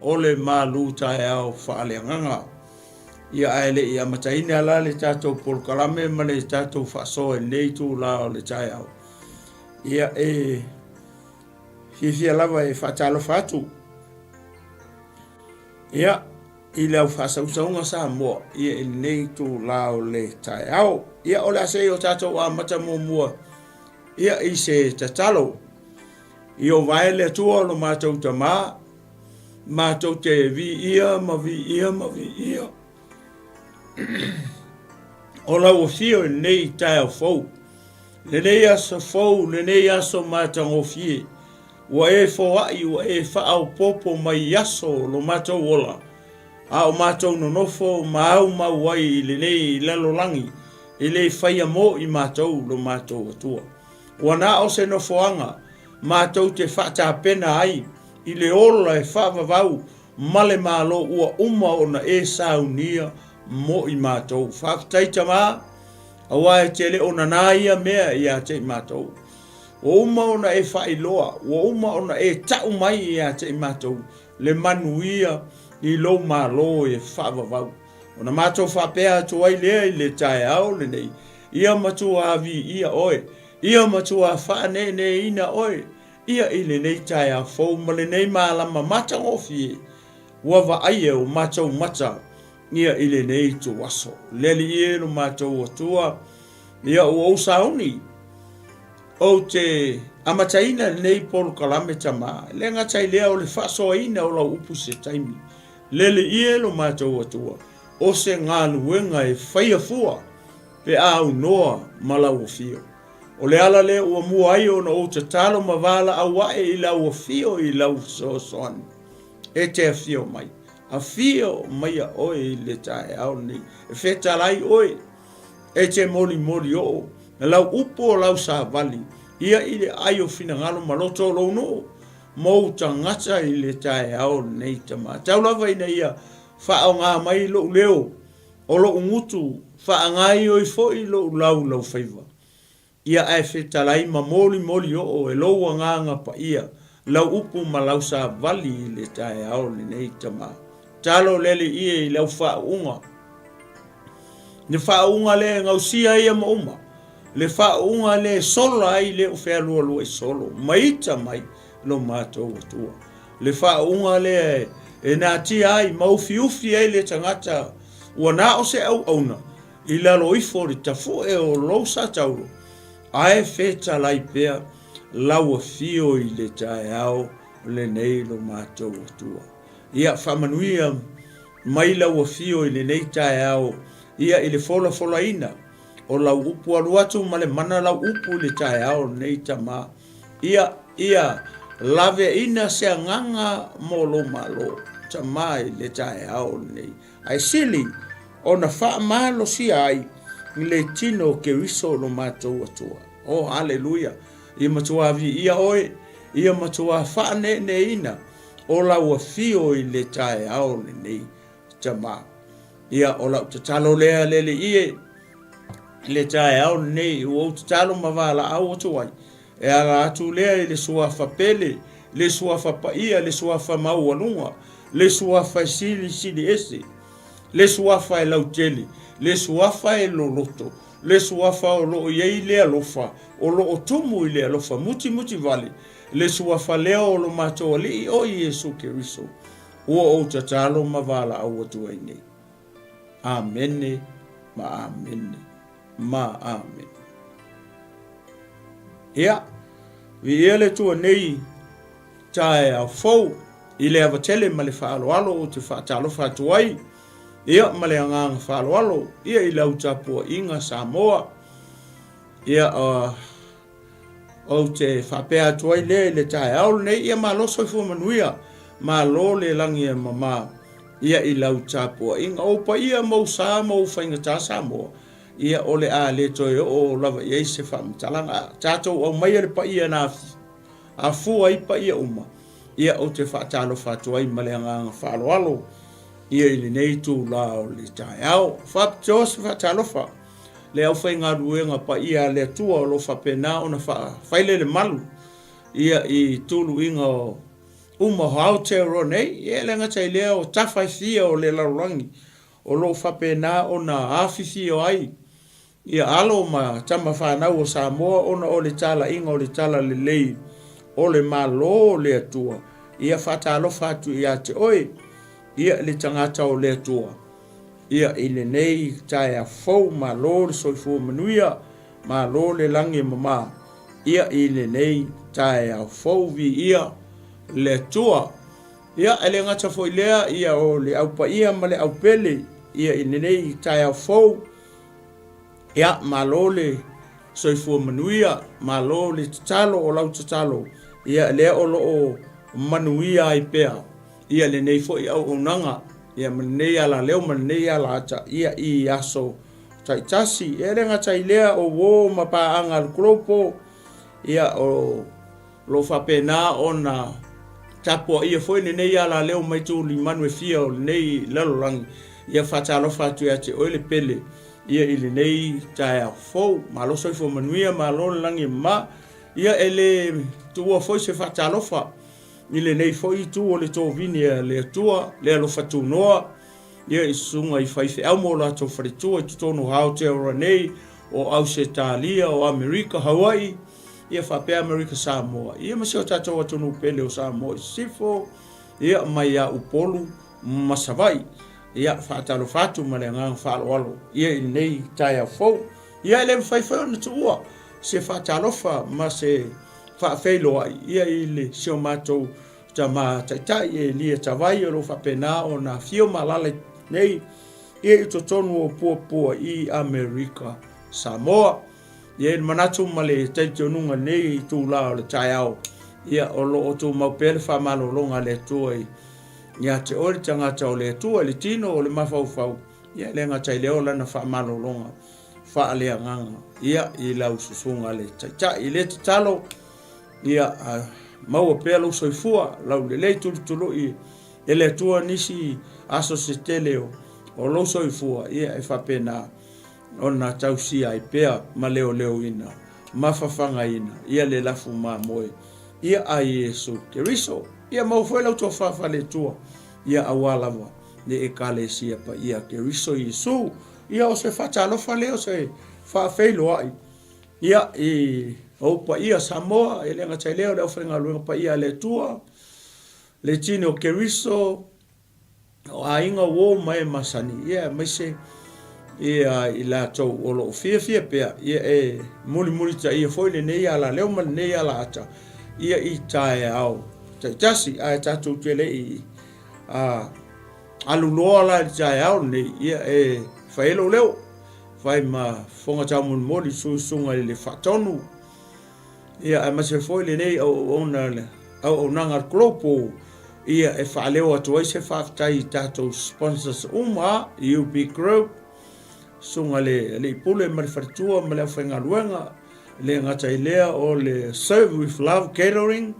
O le malu taeao faaleagaga. Ia ae le i amataina la le tatou polokalame ma le tatou faasoa i lenei itula o le taeao, ia e fiafia lava e faatalofa atu ia i le au faasausauga Samoa ia i lenei itula o le taeao. Ia o le a se i o tatou amata muamua ia i se tatalo. Ieova e le Atua o lo matou Tama, matou te viia ma viia ma viia o lau afio i lenei taeao fou, lenei aso fou, lenei aso matagofie, ua e foai, ua e faaopoopo mai i aso o lo matou ola, a o matou nonofo ma aumau ai i lenei lalolagi e le faia mo i matou lo matou Atua. Ua na o se nofoaga matou te faatapena ai i le ola e faavavau ma le Malo ua uma ona e saunia mo i matou. Faafetai Tama, aua e te le o nanā ia mea ia te i matou. Ua uma ona e faailoa, ua uma ona e tau mai ia te i matou le manuia i lou Malo e faavavau. Ona matou faapea atu ai lea i le taeao lenei, Ia matua viia oe, ia matua faaneeneeina oe, ia i lenei taeao fou ma lenei malama matagofie ua vaaia e o matou mata ia i lenei ituaso. Le Alii e lo matou Atua, ia ua ou sauni, ou te amataina lenei polokalame Tama, e le gata i lea o le faasoaina o lau upu i se taimi. Le Alii e lo matou Atua, o se galuega e faia fua pe a aunoa ma lau afio. O le ala lea ua mua ai ona ou tatalo ma valaau ae i lau afio i lau fesoasoani. E te afio mai. Afio maia oe i le taeao lenei. E fetalai oe, e te molimoli oo lau upu o lau savali ia i le ai o finagalo ma loto o lou nuu ma ou tagata i le taeao lenei tama. Tau lava ina ia Faaaoga mai lou leo, o lou gutu, faagaoioi foi lou laulaufaiva. Ia ae fetalai ma molimoli oo e lou agaga paia lau upu ma lau savali i le taeao lenei tama. Talo le Alii e i lau faauuga. Le faauuga lea e gausia ai ama uma, le faauuga lea e sola ai le o fealualuai solo, ma ita mai lo matou Atua. Le faauuga lea e natia ai ma ufiufi ai le tagata ua na o se auauna i lalo ifo o le tafue o lou satauro, ae fetalai pea lau afio i le taeao lenei lo matou Atua. Ia faamanuia mai lau afio i lenei taeao ia i le folafolaina o lau upu alu atu ma le mana lau upu i le taeao lenei tama. Ia, ia laveaina se agaga mo lou Malo, tama i le taeao lenei, ae sili ona faamalosia ai i le tino o Keriso lo matou Atua. O, aleluia! Ia matua viia oe, ia matua faaneeneeina o lau afio i le taeao lenei, tama. Ia, o lau tatalo lea le Alii e, i le taeao lenei, ua ou tatalo ma valaau atu ai, e ala atu lea i le suafa pele, le suafa paia, le suafa maualuga, le suafa e silisili ese, le suafa e lautele, le suafa e loloto, le suafa o lo o i ai le alofa, o lo o tumu i le alofa mutimuti vale, le suafa lea o lo matou Alii o Iesu Keriso, ua ou tatalo ma valaau atu ai nei. Amene ma amene ma amene. Ia, viia le Atua nei taeao fou i le ava tele ma le faaaloalo ou te faatalofa atu ai, ia ma le agaga faaaloalo ia i lau tapuaiga Samoa. Ia, uh, Ou te faapea atu ai lea i le taeao lenei, ia malo soifua manuia, malo le lagi e mama ia i lau tapuaiga. O ou paia ma ou sa ma ou faigata Samoa, ia o le a le toe oo lava i ai se faamatalaga. Tatou aumaia le paia na afua ai paia uma, ia ou te faatalofa atu ai ma le agaga faaaloalo ia i lenei itula o le taeao. Faapitoa se faatalofa. Le aufaigaluega paia a le Atua o lo o faapena ona faafailele malu ia i tuluiga o uma o Aotearoa nei, ia e le gata i lea o tafa e fia o le lalolagi o lo o faapena ona afifio ai ia alo ma tama fanau o Samoa ona o le talaiga o le talalelei o le Malo o le Atua. Ia faatalofa atu ia te oe, ia le tagata o le Atua, ia i lenei taeao fou, malo le soifua manuia, malo le lagi e mama, ia i lenei taeao fou, viia le Atua. Ia, e le gata foi lea, ia o le au paia ma le au pele, ia i lenei taeao fou, ia, malo le soifua manuia, malo le tatalo o lau tatalo, ia lea o lo o manuia ai pea, ia lenei foi auaunaga, ia ma lenei alaleo ma lenei alaata, ia i aso taitasi. E le gata i lea o uo ma paaga a le Global, ia o lo o faapena ona tapuaia foi lenei alaleo mai tulimanu e fia o lenei lalolagi, ia faatalofa atu ia te oe le pele, ia i lenei taeao fou. Malo soifua manuia, malo le lagi e mama. Ia e le tuua foi se faatalofa i lenei foi itu o le tovini a le Atua, le alofa tunoa, ia i susuga i faifeau ma o latou faletua i totonu o Aotearoa nei, o Ausetalia, o Amerika, Hawaii, ia faapea Amerika Samoa, ia ma si o tatou atunuu pele o Samoa i Sisifo, ia mai ia Upolu ma Savaii. Ia faatalofa atu ma le agaga faaaloalo ia i lenei taeao fou. Ia e le mafai foi ona tuua se faatalofa ma se faafeiloai ia i le si o matou tama taitai Elia Tavai o lo o faapena ona afio ma alaala nei ia i totonu o Puapua i Amerika Samoa. E i ai le manatu ma le talitonuga i lenei itula o le taeao, ia o lo o tumau pea le faamalologa a le Atua ia te oe le tagata o le Atua i le tino o le mafaufau, ia e le gata i lea o lana faamalologa faaleagaga ia i lau susuga le Taitai. I le tatalo, ia maua pea lou soifua laulelei tulutului e le Atua nisi aso se tele o lou soifua, ia e faapena ona tausia ai pea ma leoleoina ma fafagaina ia le lafu mamoe ia a Iesu Keriso. Ia maua foi lau tofa faale-Atua ia aua lava le Ekalesia Paia Keriso Iesu. Ia o se faatalofa lea o se faafeiloai ia i ou paia Samoa, e le gata i lea o le aufaigaluega paia a le Atua, le tini o Keriso, o aiga uo ma e masani, ia aemaise ia i latou o lo o fiafia pea, ia e mulimulitaia foi lenei alaleo ma lenei alaata, ia i taeao taitasi, ae tatou te le i alu loa la i le taeao lenei, ia e fai ai lou leo, fai ma fofoga taumolimoli susuga i le faatonu, Ia, aemaise foi lenei auauna, auaunaga a le Global, ia e faaleo atu ai se faafetai i tatou sponsors uma, UB Group, Susuga le Alii Pule ma le Faletua ma le aufaigaluega, e le gata i lea o le Serve with Love Catering,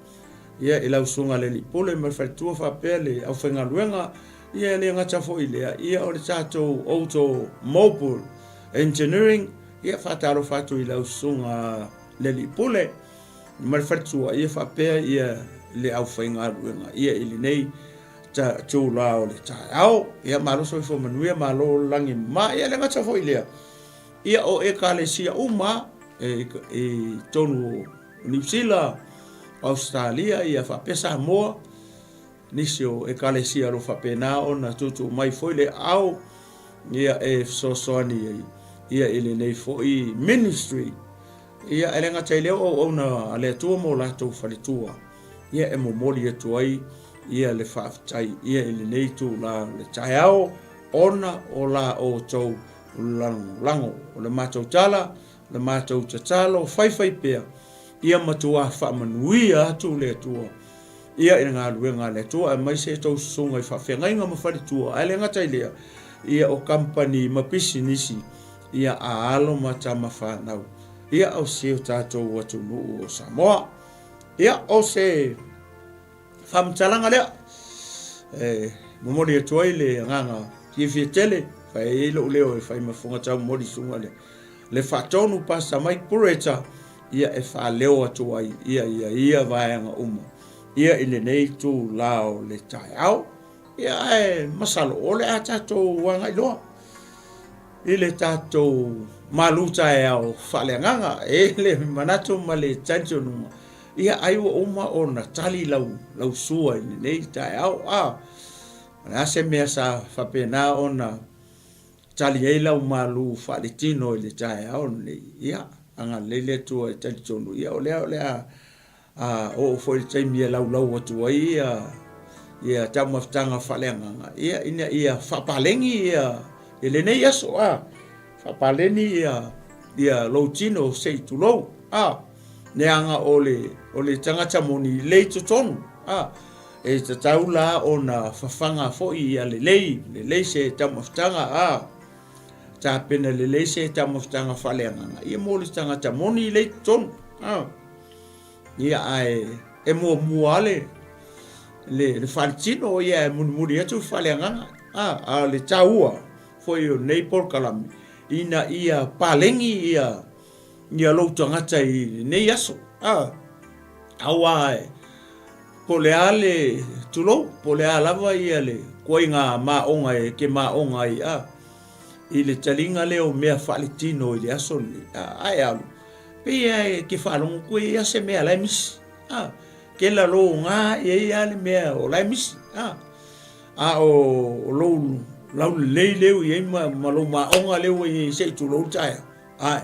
ia i lau Susuga le Alii Pule ma le Faletua faapea le aufaigaluega, ia e le gata foi i lea, ia o le tatou Auto Mobile Engineering, Ia faatalofa atu i lau susuga le Alii Pule ma le faletua ia faapea ia le aufaigaluega ia i lenei itula o le taeao. Ia malo soifua manuia, malo lagi mama. Ia le gata foi lea, ia o ekalesia uma e, i totonu o Niu Sila, Ausetalia, ia faapea Samoa, Nisi o Ekalesia o lo o faapena ona tuutuu mai foi le aao ia e fesoasoani ai ia i lenei foi ministry. Ia e le gata i lea o auauna a le Atua ma o latou faletua ia e momoli atu ai ia le faafetai ia i lenei itula o le taeao ona o la outou lagolago. O le matou tala, le matou tatalo, faifai pea ia matua faamanuia atu le Atua ia i le galuega a le Atua aemaise e tou susuga i faafeagaiga ma faletua, ae le gata i lea, ia o kamupani ma pisinisi ia a alo ma tama fanau ia o si o tatou atunuu o Samoa. Ia o se faamatalaga lea e momoli atu ai le agaga fiafia tele, fai ai lou leo e fai ma fofoga taumoli susuga le le faatonu Pastor Mike Pureta ia e faaleo atu ai ia ia ia vaega uma. ia i lenei itulā o le taeao. Ia ae masalo o le a tatou agai loa i le tatou malu taeao faaleagaga. E i ai le manatu ma le talitonuga, ia ai ua uma ona tali lau, lau sua i lenei taeao. A, o le a se mea sa faapena ona tali ai lau malu faaletino i le taeao lenei? Ia, agalelei le Atua e talitonu, ia o lea o le a A oo foi i le taimi e laulau atu ai ia ia taumafataga faaleagaga, ia ina ia faapaleni ia i lenei aso, a faapaleni ia ia lou tino se i tulou, a leaga o le o le tagata moni le i totonu, a e tatau la ona fafaga foi ia lelei, lelei se taumafataga, a tapena lelei se taumafataga faaleagaga ia mo le tagata moni le i totonu, a. Ia ae e muamua lava le, le faletino, ia e mulimuli atu le faaleagaga. A, a o le taua foi o lenei polokalame, ina ia paleni ia, ia lou tagata i lenei aso. A, aua e, po o le a le, tulou, po o le a lava ia le ituaiga maoga e te maoga ai, a, i le taliga lea o mea faaletino i le aso lenei, a, ae alu, Pei lava e te faalogo atu e i ai se mea la e misi. A, ke la lou ga e i ai le mea o la e misi. A, a o lou laulelei lea ua i ai ma, ma lou maoga lea ua i ai se i tulou le taeao. Ae,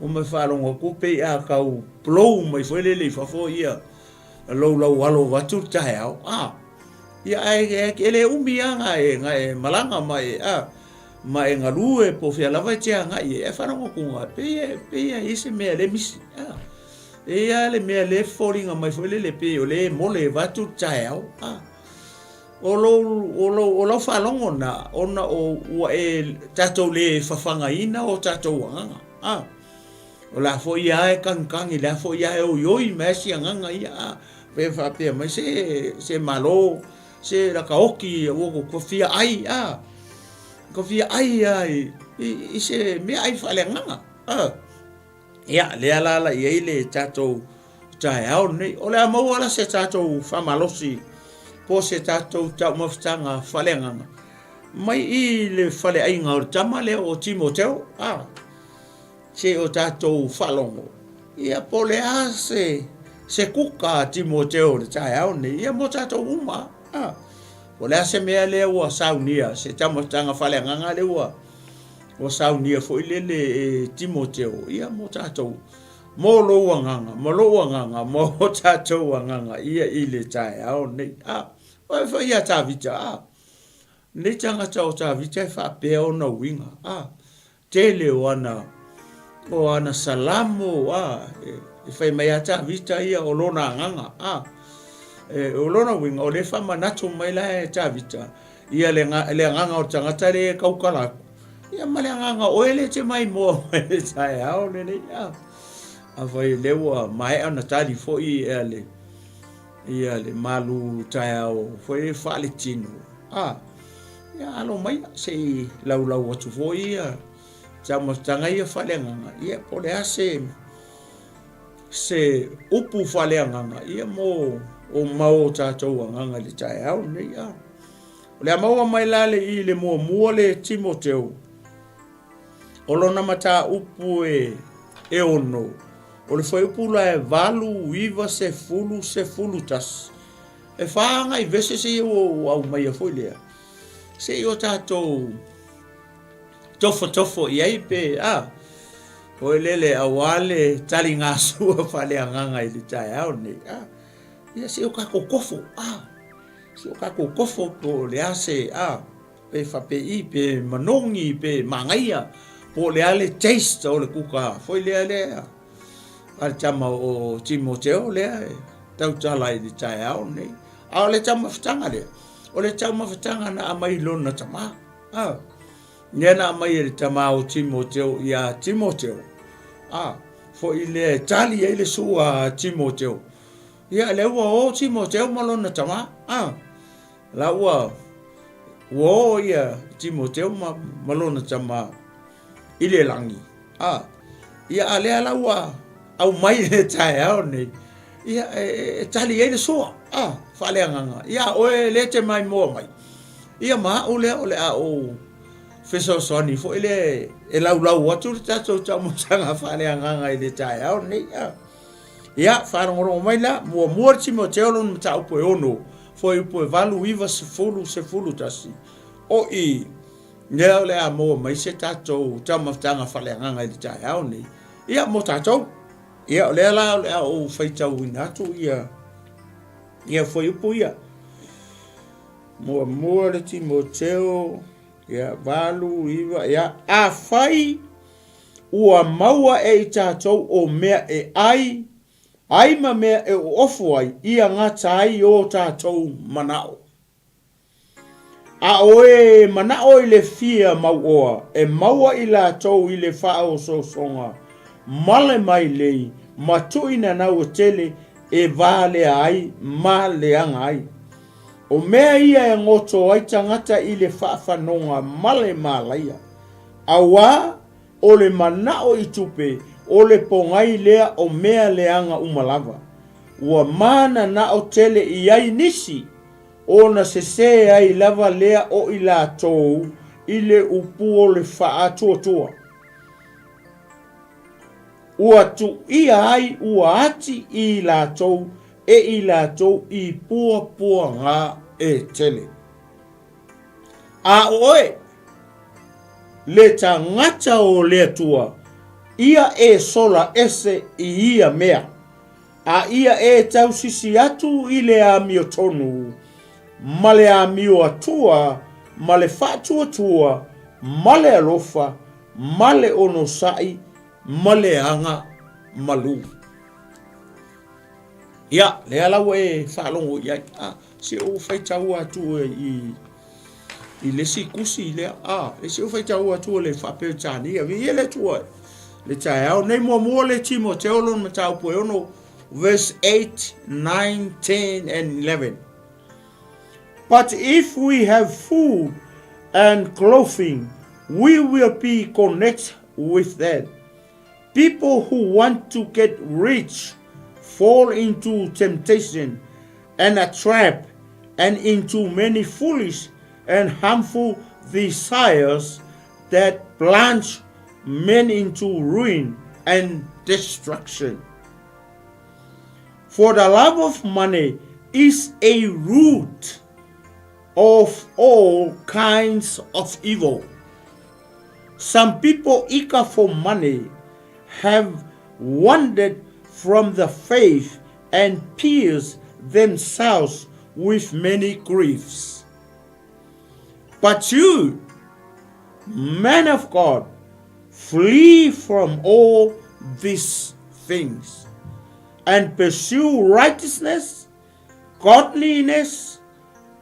ua ma faalogo atu pei a tau blow mai foi lele i fafo ia lou laualo vaeatu le taeao. A, ia ae e le umi lava na e, na e malaga ma e, a, ma e galue po o fea lava e te agai ai, ae faalogo atu na, pei e, pei e i ai se mea le misi. A, e i ai le mea le foliga mai foi lele pei o le mole vaeatu le taeao. A, o lou, o lou, o lau faalogo na, ona o ua e, tatou le fafagaina o tatou agaga. A, o la foi a e kagikagi, la foi a e oioi mai si agaga ia. A, pe faapea mai se, se malo, Se laka oki ua ko fia ai a ko fia ai a i, i, i se mea ai faaleagaga a ia lea la la i ai le tatou taeao lenei. O le a maua la se tatou faamalosi po o se tatou taumafataga faaleagaga mai i le faleaiga o le tama lea o Timoteo a Se o tatou faalogo, ia po o le a se, se kuka a Timoteo i le taeao lenei, ia mo tatou uma. Ah, po o le a se mea lea ua saunia, se taumafataga faaleagaga lea ua, ua saunia foi lele e Timoteo, ia mo tatou, mo lou agaga, ma lou agaga, mo tatou agaga, ia i le taeao lenei. Ah, o foi ia Tavita, ah, lenei tagata o Tavita e faapea ona uiga, ah, Tele o ana, o ana salamo, a, e fai mai a Tavita ia o lona agaga, a. E, o lona uiga, o lea e faamanatu mai la e Tavita, ia le, le agaga o le tagata lea e tautala atu, ia ma le agaga o oe lea e te maimoa mai i le taeao lenei, a. Afai o lea ua maea ona tali foi ia le, ia le malu taeao foi faaletino, a. Ia alo mai se i laulau atu foi ia taumafataga ia faaleagaga, ia po o le a se se upu faaleagaga ia mo o mau o tatou agaga i le taeao lenei. A o le a maua mai la le i le muamua le Timoteo o lona mataupu e e ono o le fuaiupu la e 8 9 10 11 E wha ngai vese se ia ua aumaia foi lea. Se i o tatou tofotofo i ai pe a. Oi lele auā le taligasua faaleagaga i le taeao lenei. A. Ia se i o tatou tofo. A. Se i o tatou tofo po o le a se a. Pe faapei pe manogi pe manaia po o le a le taste o le kuka foi lea lea. A le tama o Timoteo lea e tautala i le taeao lenei. A o le taumafataga lea, o le taumafataga na aumai i lona tama. A, lea na aumai e le tama o Timoteo iā Timoteo. A, foi lea e tali ai le sua a Timoteo. Ia, lea ua o Timoteo ma lona tama. A, la ua, ua o ia Timoteo ma, ma lona tama i le lagi. A, ia a lea la ua aumai le taeao nei. Ia, e, e tali ai le sua, a, faaleagaga. Ia, a oe lea e te maimoa mai, ia ma au lea o le a ou fesoasoani foi lea e laulau atu le tatou taumafataga faaleagaga i le taeao lenei. A. Ia, faalogologo mai la, muamua le Timoteo lona mataupu e 6, fuaiupu e 8, 9, 10, 11, o i lea o le a maua mai se tatou taumafataga faaleagaga i le taeao lenei. Ia, mo tatou. Ia, o lea la o le a ou faitauina atu ia, ia fuaiupu ia. Muamua le Timoteo, ia, 8, 9, ia, afai ua maua e i tatou o mea e ai, ai ma mea e oofo ai, ia gata ai o tatou manao. A o e manao i le fia mauoa, e maua i latou i le faaosoosoga ma le mailei ma tuuinanau e tele e valea ai ma leaga ai. O mea ia e goto ai tagata i le faafanoga ma le malaia, auā o le manao i tupe, o le pogai lea o mea leaga uma lava. Ua mananao tele i ai nisi Ona sesē ai lava lea o i latou i le upu o le faatuatua. Ua tuuia ai ua ati i latou e i latou i puapuaga e tele. A o oe, le tagata o le Atua, ia e sola ese i ia mea. A ia e tausisi atu i le amiotonu, ma le amio atua, ma le faatuatua, ma le alofa, ma le onosai, ma le aga malū. Ia, lea la ua e faalogo i ai. Ah, se ou faitau atu i i le isi tusi lea, a, e se ou faitau atu le faa-Peretania, viia le Atua le taeao nei. Muamua le Timoteo lona mataupu e 6, verse 8, 9, 10 and 11. But if we have food and clothing, we will be content with that. People who want to get rich fall into temptation and a trap and into many foolish and harmful desires that plunge men into ruin and destruction. For the love of money is a root of all kinds of evil. Some people eager for money have wandered from the faith and pierced themselves with many griefs. But you, man of God, flee from all these things and pursue righteousness, godliness,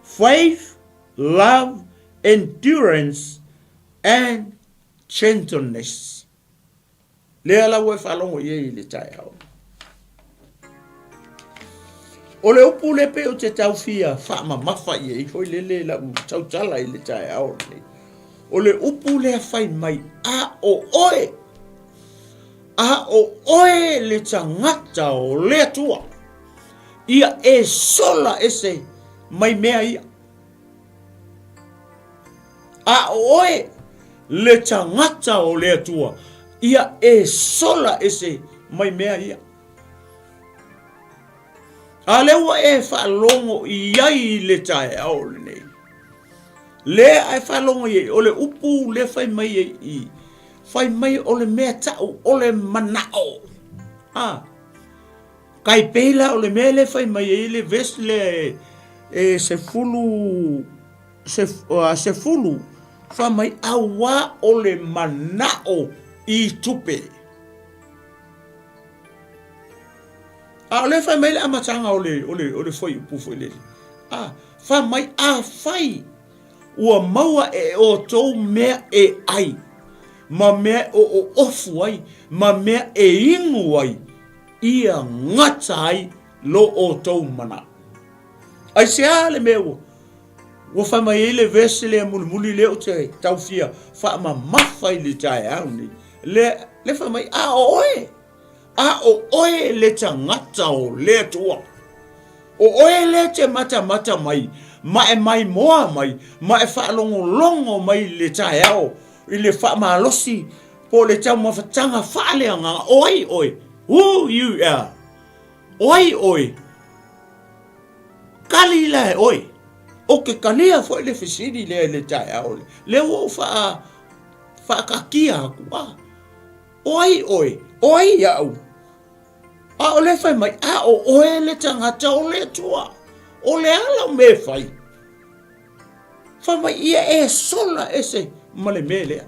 faith, love, endurance, and gentleness. Lea la ua e faalogo i ai i le taeao. O le upu le pei o te tau fia faamamafa i ai foi lele lau tautala i le taeao lenei. O le upu lea fai mai a o oe, a o oe le tagata o le Atua, ia e sola ese mai mea ia. A o oe le tagata o le Atua, ia e sola ese mai mea ia. A lea ua e faalogo i ai i le taeao lenei. Lea e faalogo i ai, o le upu lea fai mai ai i, fai mai o le mea tau o le manao. A, tai pei la o le mea lea fai mai ai le verse lea e, e sefulu, sef, sefulu, fai mai auā o le manao i tupe. A o lea fai mai le amataga o le, o le, o le fuaiupu foi lele. A, fai mai, afai ua maua e outou mea e ai, ma mea e oofu ai, ma mea e inu ai, ia gata ai lo outou manao. Aisea le mea ua, ua fai mai ai le verse lea mulimuli lea ou te tau fia faamamafa i le taeao nei. Lea, lea fai mai, a o oe! A o oe le tagata o le Atua. O oe lea te matamata mai, ma e maimoa mai, ma e faalogologo mai i le taeao, i le faamalosi, po o le taumafataga faaleagaga. O ai oe? Who you are? O ai oe? Kali la e oe. O ke kalia foi le fesili lea i le taeao lea. Lea ua ou faa, faakaatia atu. Ah, o ai oe? O ai au? A o le fai mai, a o oe le tagata o le Atua. O le a lau mea e fai? Fai mai ia e sola ese ma le mea lea.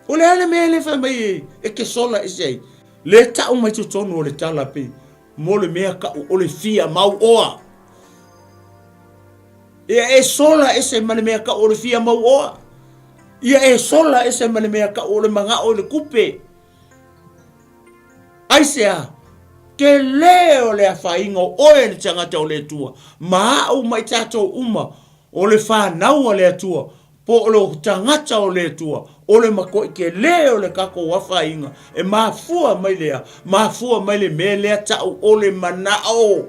O le a le mea le fai mai e ke sola ese ai? Le tau mai totonu o le tala pei mo le mea kau o le fia mau oa. Ia e sola ese ma le mea kau o le fia mau oa. Ia e sola ese ma le mea kau o le mangao i le kupe. Aisea? Tele o le afaina o oe le tagata o le Atua, ma au ma i tatou uma o le fanau a le Atua, po o le tagata o le Atua, o le matuai tele o le tatou afaina, e mafua mai le a? Mafua mai le mea lea tau o le manao.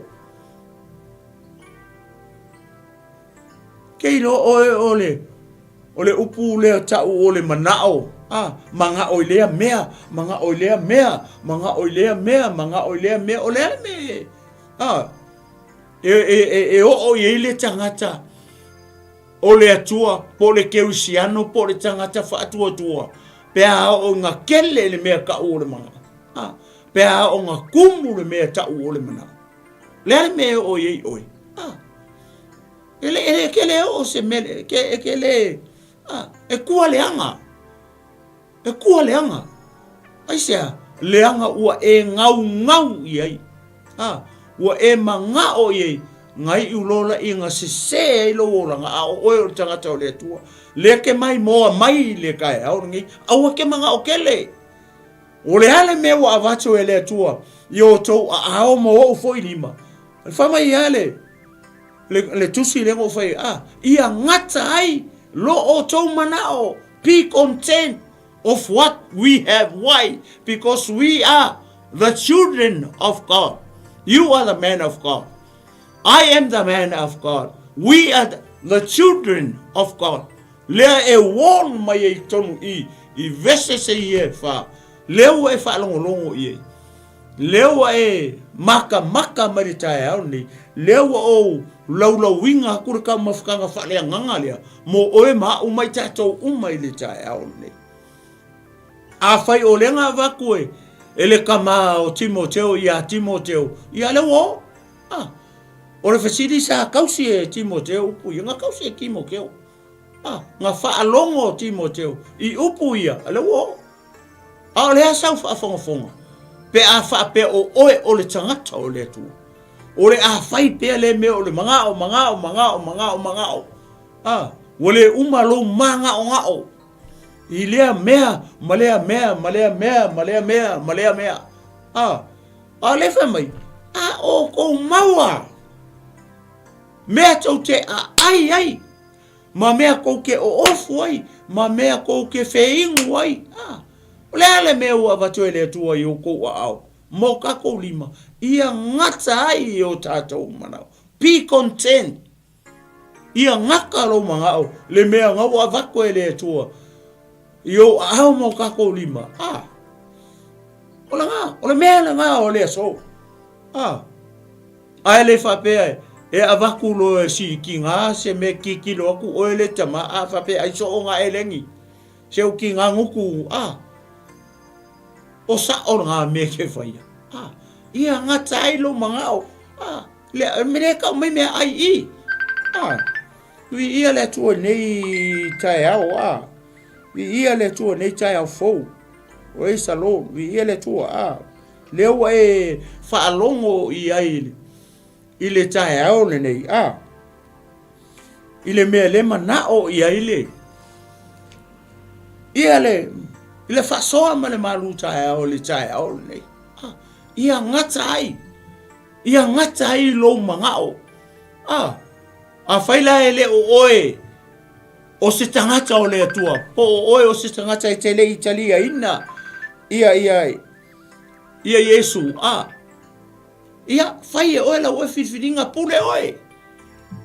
Ke iloa oe o le O le upu lea ta'u o le mana'o, a, mana'o i lea mea, mana'o i lea mea, mana'o i lea mea, mana'o i lea mea, o le a le mea e, a, e, e, e, e oo i ai le tagata o le Atua, po o le Kerisiano, po o le tagata faatuatua, pe a oo ina kele le mea ta'u o le mana'o, a, pe a oo ina kumu le mea ta'u o le mana'o. Le a le mea e oo i ai oe, a. E le, e le, ke le oo se mea, ke, e ke le, a, e kua leaga. E kua leaga. Aisea, leaga ua e gaugau i ai. A, ua e magao i ai, nga iu lola i nga sese ai lou olaga, a o oe o le tagata o le Atua. Lea ke maimoa mai le kaeao lenei, aua ke magao kele. O le a le mea ua avatu e le Atua i outou aao ma ou foi lima. Fai mai ia le, le, le tusi lea na ou fai, ah, ia gata ai lo outou manao, be content of what we have. Why? Because we are the children of God. You are the man of God. I am the man of God. We are the children of God. Lea e warn mai ai tonu i, i vese se i e wha. Lea ua e whaalongolongo i ei. Lea ua e makamaka mai le taeao nei, lea ua ou laulauina atu le taumafataga faaleagaga lea mo oe ma au ma i tatou uma i le taeao lenei. Afai o lea na avatu e, e le tama o Timoteo iā Timoteo, ia lea ua oo. Ah, o le fesili sa tausi e Timoteo upu ia, na tausi e Timoteo. Ah, na faalogo Timoteo i upu ia, lea ua oo. A o le a sau faafogafoga pe a faapea o oe o le tagata o le Atua? O le a fai pea lea mea o le magao, magao, magao, magao, magao. A, ua le uma lou māgaogao i lea mea, ma lea mea, ma lea mea, ma lea mea, ma lea mea. A, a o lea fai mai, a outou maua mea tou te aai ai. Ma mea kou ke oofu ai, ma mea kou ke feinu ai. A, o le a le mea ua avatu e le Atua i oukou aao, ma o kakou lima, ia gata ai i o tatou manao. Be content. Ia gata lou manao, le mea na ua avatu e le Atua i ou aao ma o kakou lima. A, o lena, o le mea lena o le aso. A. Ae le faapea e avatu loa e siikigā se mea kikilo atu oe le tama a faapea ai soo nga elegi se u kigā nguku a o sao nga mea ke faia a ia gata ai lou mangao a le me le kau mai mea ai i a viia le Atua i nei taeao a viia le Atua i nei taeao fou praise the Lord viia le Atua a Lea ua e faalogo i ai i le taeao lenei, a, i le mea le manao i ai le, ia le, i le faasoa ma le malu taeao i le taeao lenei, a, ia gata ai, ia gata ai lou manao, a, afai la e le o oe o se tagata o le Atua, po o oe o se tagata e te le i taliaina, ia, ia, Ia Iesu, a. Ia, fai e oe lau oe filifiliga, pule oe.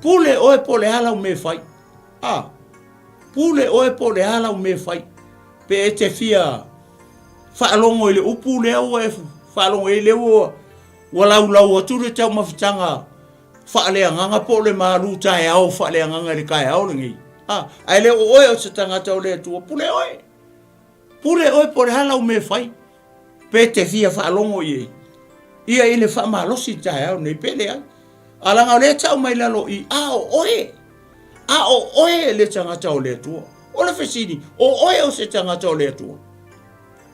Pule oe po o le a lau mea e fai. A. Pule oe po o le a lau mea e fai. Pe e te fia faalogo i le upu lea ua e faalogo i ai lea ua ua laulau atu le taumafataga faaleagaga po o le malu taeao faaleagaga i le taeao lenei. A, ae le o oe o se tagata o le Atua, pule oe. Pule oe po o le a lau mea e fai. Pe te fia faalogo i ai ia i le faamalosi i le taeao nei, pe leai. A leaga o lea e tau mai lalo i a o oe, a o oe le tagata o le Atua. O le fesili, o oe o se tagata o le Atua?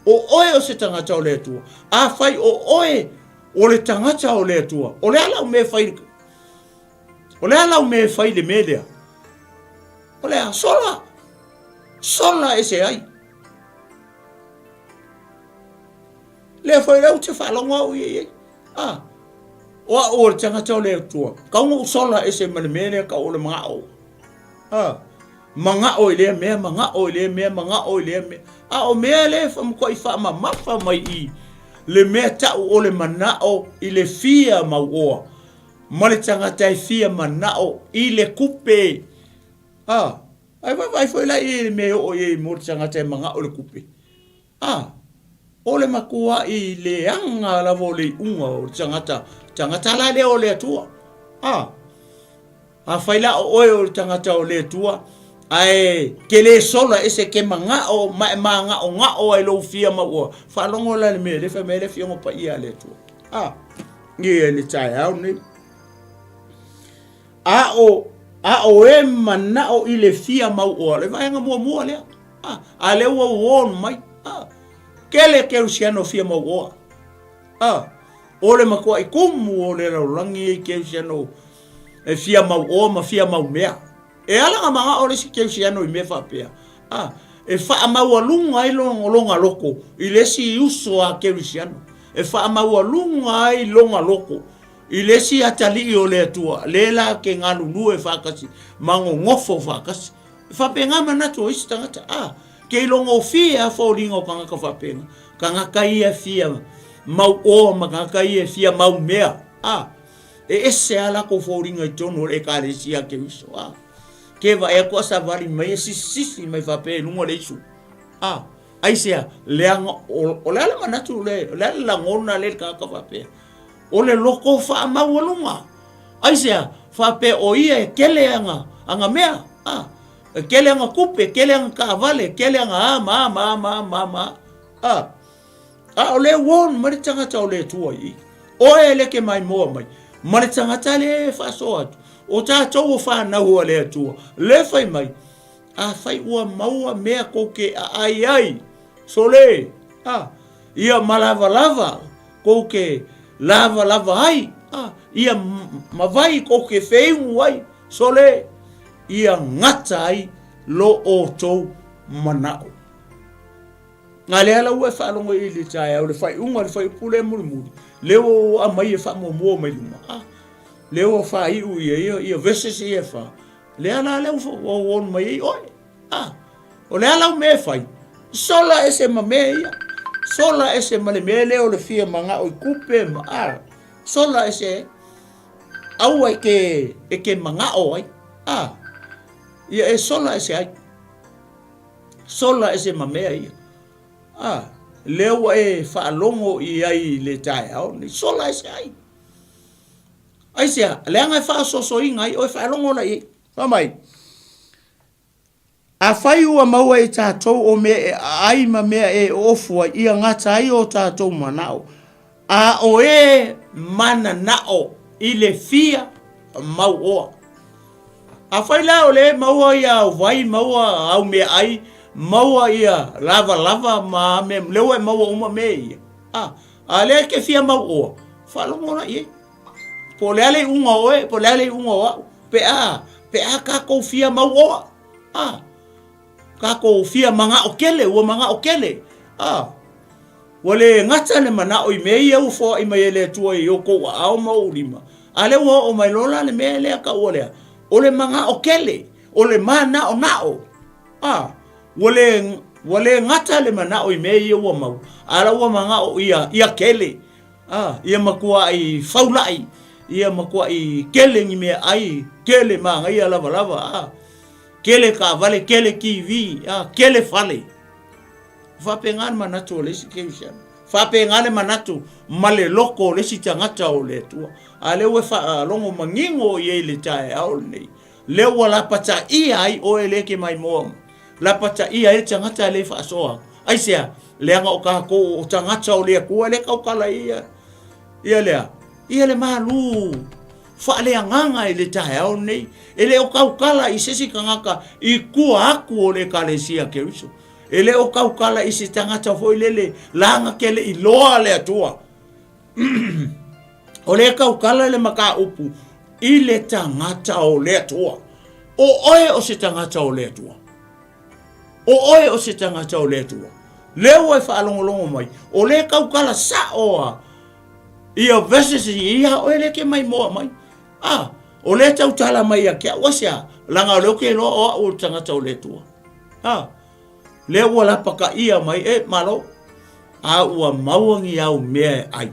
O oe o se tagata o le Atua? Afai o oe o le tagata o le Atua, o le a lau mea e fai? O le a lau mea e fai i le mea lea? O le a? Sola! Sola ese ai. Lea foi lea ou te faalogo au ia i ai. Ah, o au o le tagata o le Atua. Kau na ou sola ese ma le mea lea kau o le magao. Ah, magao i lea mea, magao i lea mea, magao i lea mea. A o mea lea e matuai faamamafa mai i le mea tau o le manao i le fia mauoa ma le tagata e fia manao i le kupe. Ah, Ae vaavaai foi la i le mea e oo i ai mo le tagata e manao i le kupe. A, o le matuai leaga lava o le iuga o le tagata, tagata la lea o le Atua. A, afai la o oe o le tagata o le Atua, ae ke le sola ese ke manao ma e māgaʻogaʻo ai lou fia mauoa, faalogo la i le mea lea fai mai ai le Afioga Paia a le Atua. A, ia i le taeao nei. A o, a o e manao i le fia mauoa, le vaega muamua lea. A, a lea ua warn mai. A, kele kerisiano fia mauoa. A, o le matuai kumu o le lalolagi e i kerisiano e fia mauoa ma fia mau mea. E ala na manao le isi kerisiano i mea faapea. A, e faamaualuga ai lona loko i le isi uso a kerisiano. E faamaualuga ai lona loko I le isi atalii o le Atua, le la ke galulue faatasi ma gogofo faatasi. E faapena manatu o isi tagata, a, ke ilogofie a foliga o tagata faapena, tagata ia e fia mauoa ma tagata ia e fia maumea, a, e ese a latou foliga i totonu o le Ekalesia a Keriso, a. Ke vaai atu a savali mai e sisisi mai faapea i luga o le isu, a, aisea, leaga, o, o le a le manatu le, o le a le lagona le le tagata faapea. O le loko faamaualuga. Aisea? Faapea o ia e kele ana, ana mea, a, e kele ana kupe, kele ana kaawale, kele ana a ma a ma a ma a ma a ma a. A, a o le warn mai le tagata o le Atua i i. Oe e leke mai moa mai, ma le tagata le e faasoa atu. O tatou o whanau a le Atua, le fai mai, afai ua maua mea kou ke aai ai, sole, a, ia malavalava kou ke lavalava ai, a, ia ma wai kou ke feigu ai, sole, ia gata ai lo outou manao. A lea la ua e faalogo i le taeao le faaiuga le fuaiupu lea mulimuli, lea ua ou aumai e faamuamua mai luma, a, lea ua faaiu ia ia ia verses ia e fa, lea la lea ua ou on mai ai oe. A, o le a lau mea e fai? Sola ese ma mea ia. Sola ese ma le mea lea o le fia manao i kupe ma a. Sola ese aua e ke, e ke manao ai. A, ia e sola ese ai. Sola ese ma mea ia. A, lea ua e faalogo i ai i le taeao nei. Sola ese ai. Aisea, leaga e faasoasoaina ai oe, faalogo la i ai. Fai mai, Afai ua maua e tatou o mea e aai ma mea e ofu ai, ia gata ai o tatou manao, a o e mananao i le fia mauoa. Afai la o lea e maua ia au vai, maua au meaai, maua ia lavalava ma mea, lea ua e maua uma mea ia, a, a lea e ke fia mauoa, faalogo la i ai. Po o le a le iuga o oe, po o le a le iuga o au, pe a, pe a kākou fia mauoa, a, kākou fia manao kele, ua manao kele, a, ua le gata le manao i mea ia ua foai mai e le Atua i o kou aao ma ou lima, a lea ua oo mai loa la le mea lea taua lea, o le manao kele, o le manaonao, a, ua le. Ua le gata le manao i mea ia ua maua, a la ua manao ia, ia kele, a, ia matuai faulai, ia matuai kele ni mea ai, kele manaia lavalava, a, kele taavale, kele TV, a, kele fale. E faapena le manatu o le isi kerisiano. Faapena le manatu ma le loto o le isi tagata o le Atua. A lea ua e faalogo manino i ai i le taeao lenei, lea ua lapataia ai oe lea e te maimoa mai, lapataia ai le tagata lea e faasoa atu. Aisea? Leaga o tatou o tagata o le Atua lea e tautala ai ia, ia lea, ia le malu faaleagaga i le taeao lenei. E le o tautala i se isi tagata i tua atu o le Ekalesia Keriso. E le o tautala i se tagata foi lele laga ke le iloa le Atua. O lea tautala le mataupu i le tagata o le Atua. O oe o se tagata o le Atua. O oe o se tagata o le Atua. Lea ua e faalogologo mai, o lea tautala sao a ia verses ia oe lea ke maimoa mai. Ah, o lea tautala mai ia te au, aisea? Leaga o lea ou te iloa o au o le tagata o le Atua. Ah, lea ua lapakaia mai, e, malo, a ua maua ni au mea e ai,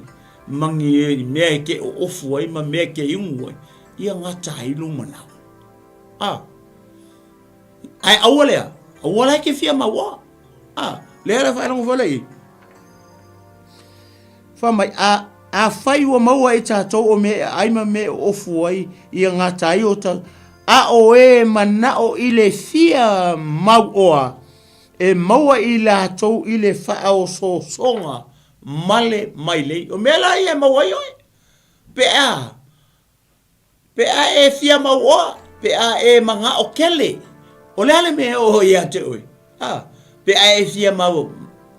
ma ni mea e ke oofu ai, ma mea e ke iugu ai, ia gata ai lou manao. Ah, ae aua lea, aua la e ke fia mauoa. Ah, lea la faalogo foi lea i. Fai mai, a, afai ua maua e tatou o mea e ai ma mea e ofu ai, ia gata ai o ta, a o e manao i le fia mauoa, e maua i latou i le faaosoosoga ma le mailei. O mea la ia e maua ai oe, pe a, Pe a e fia mauoa, pe a e manao kele, o le a le mea e oo ia te oe? A, pe a e fia mau,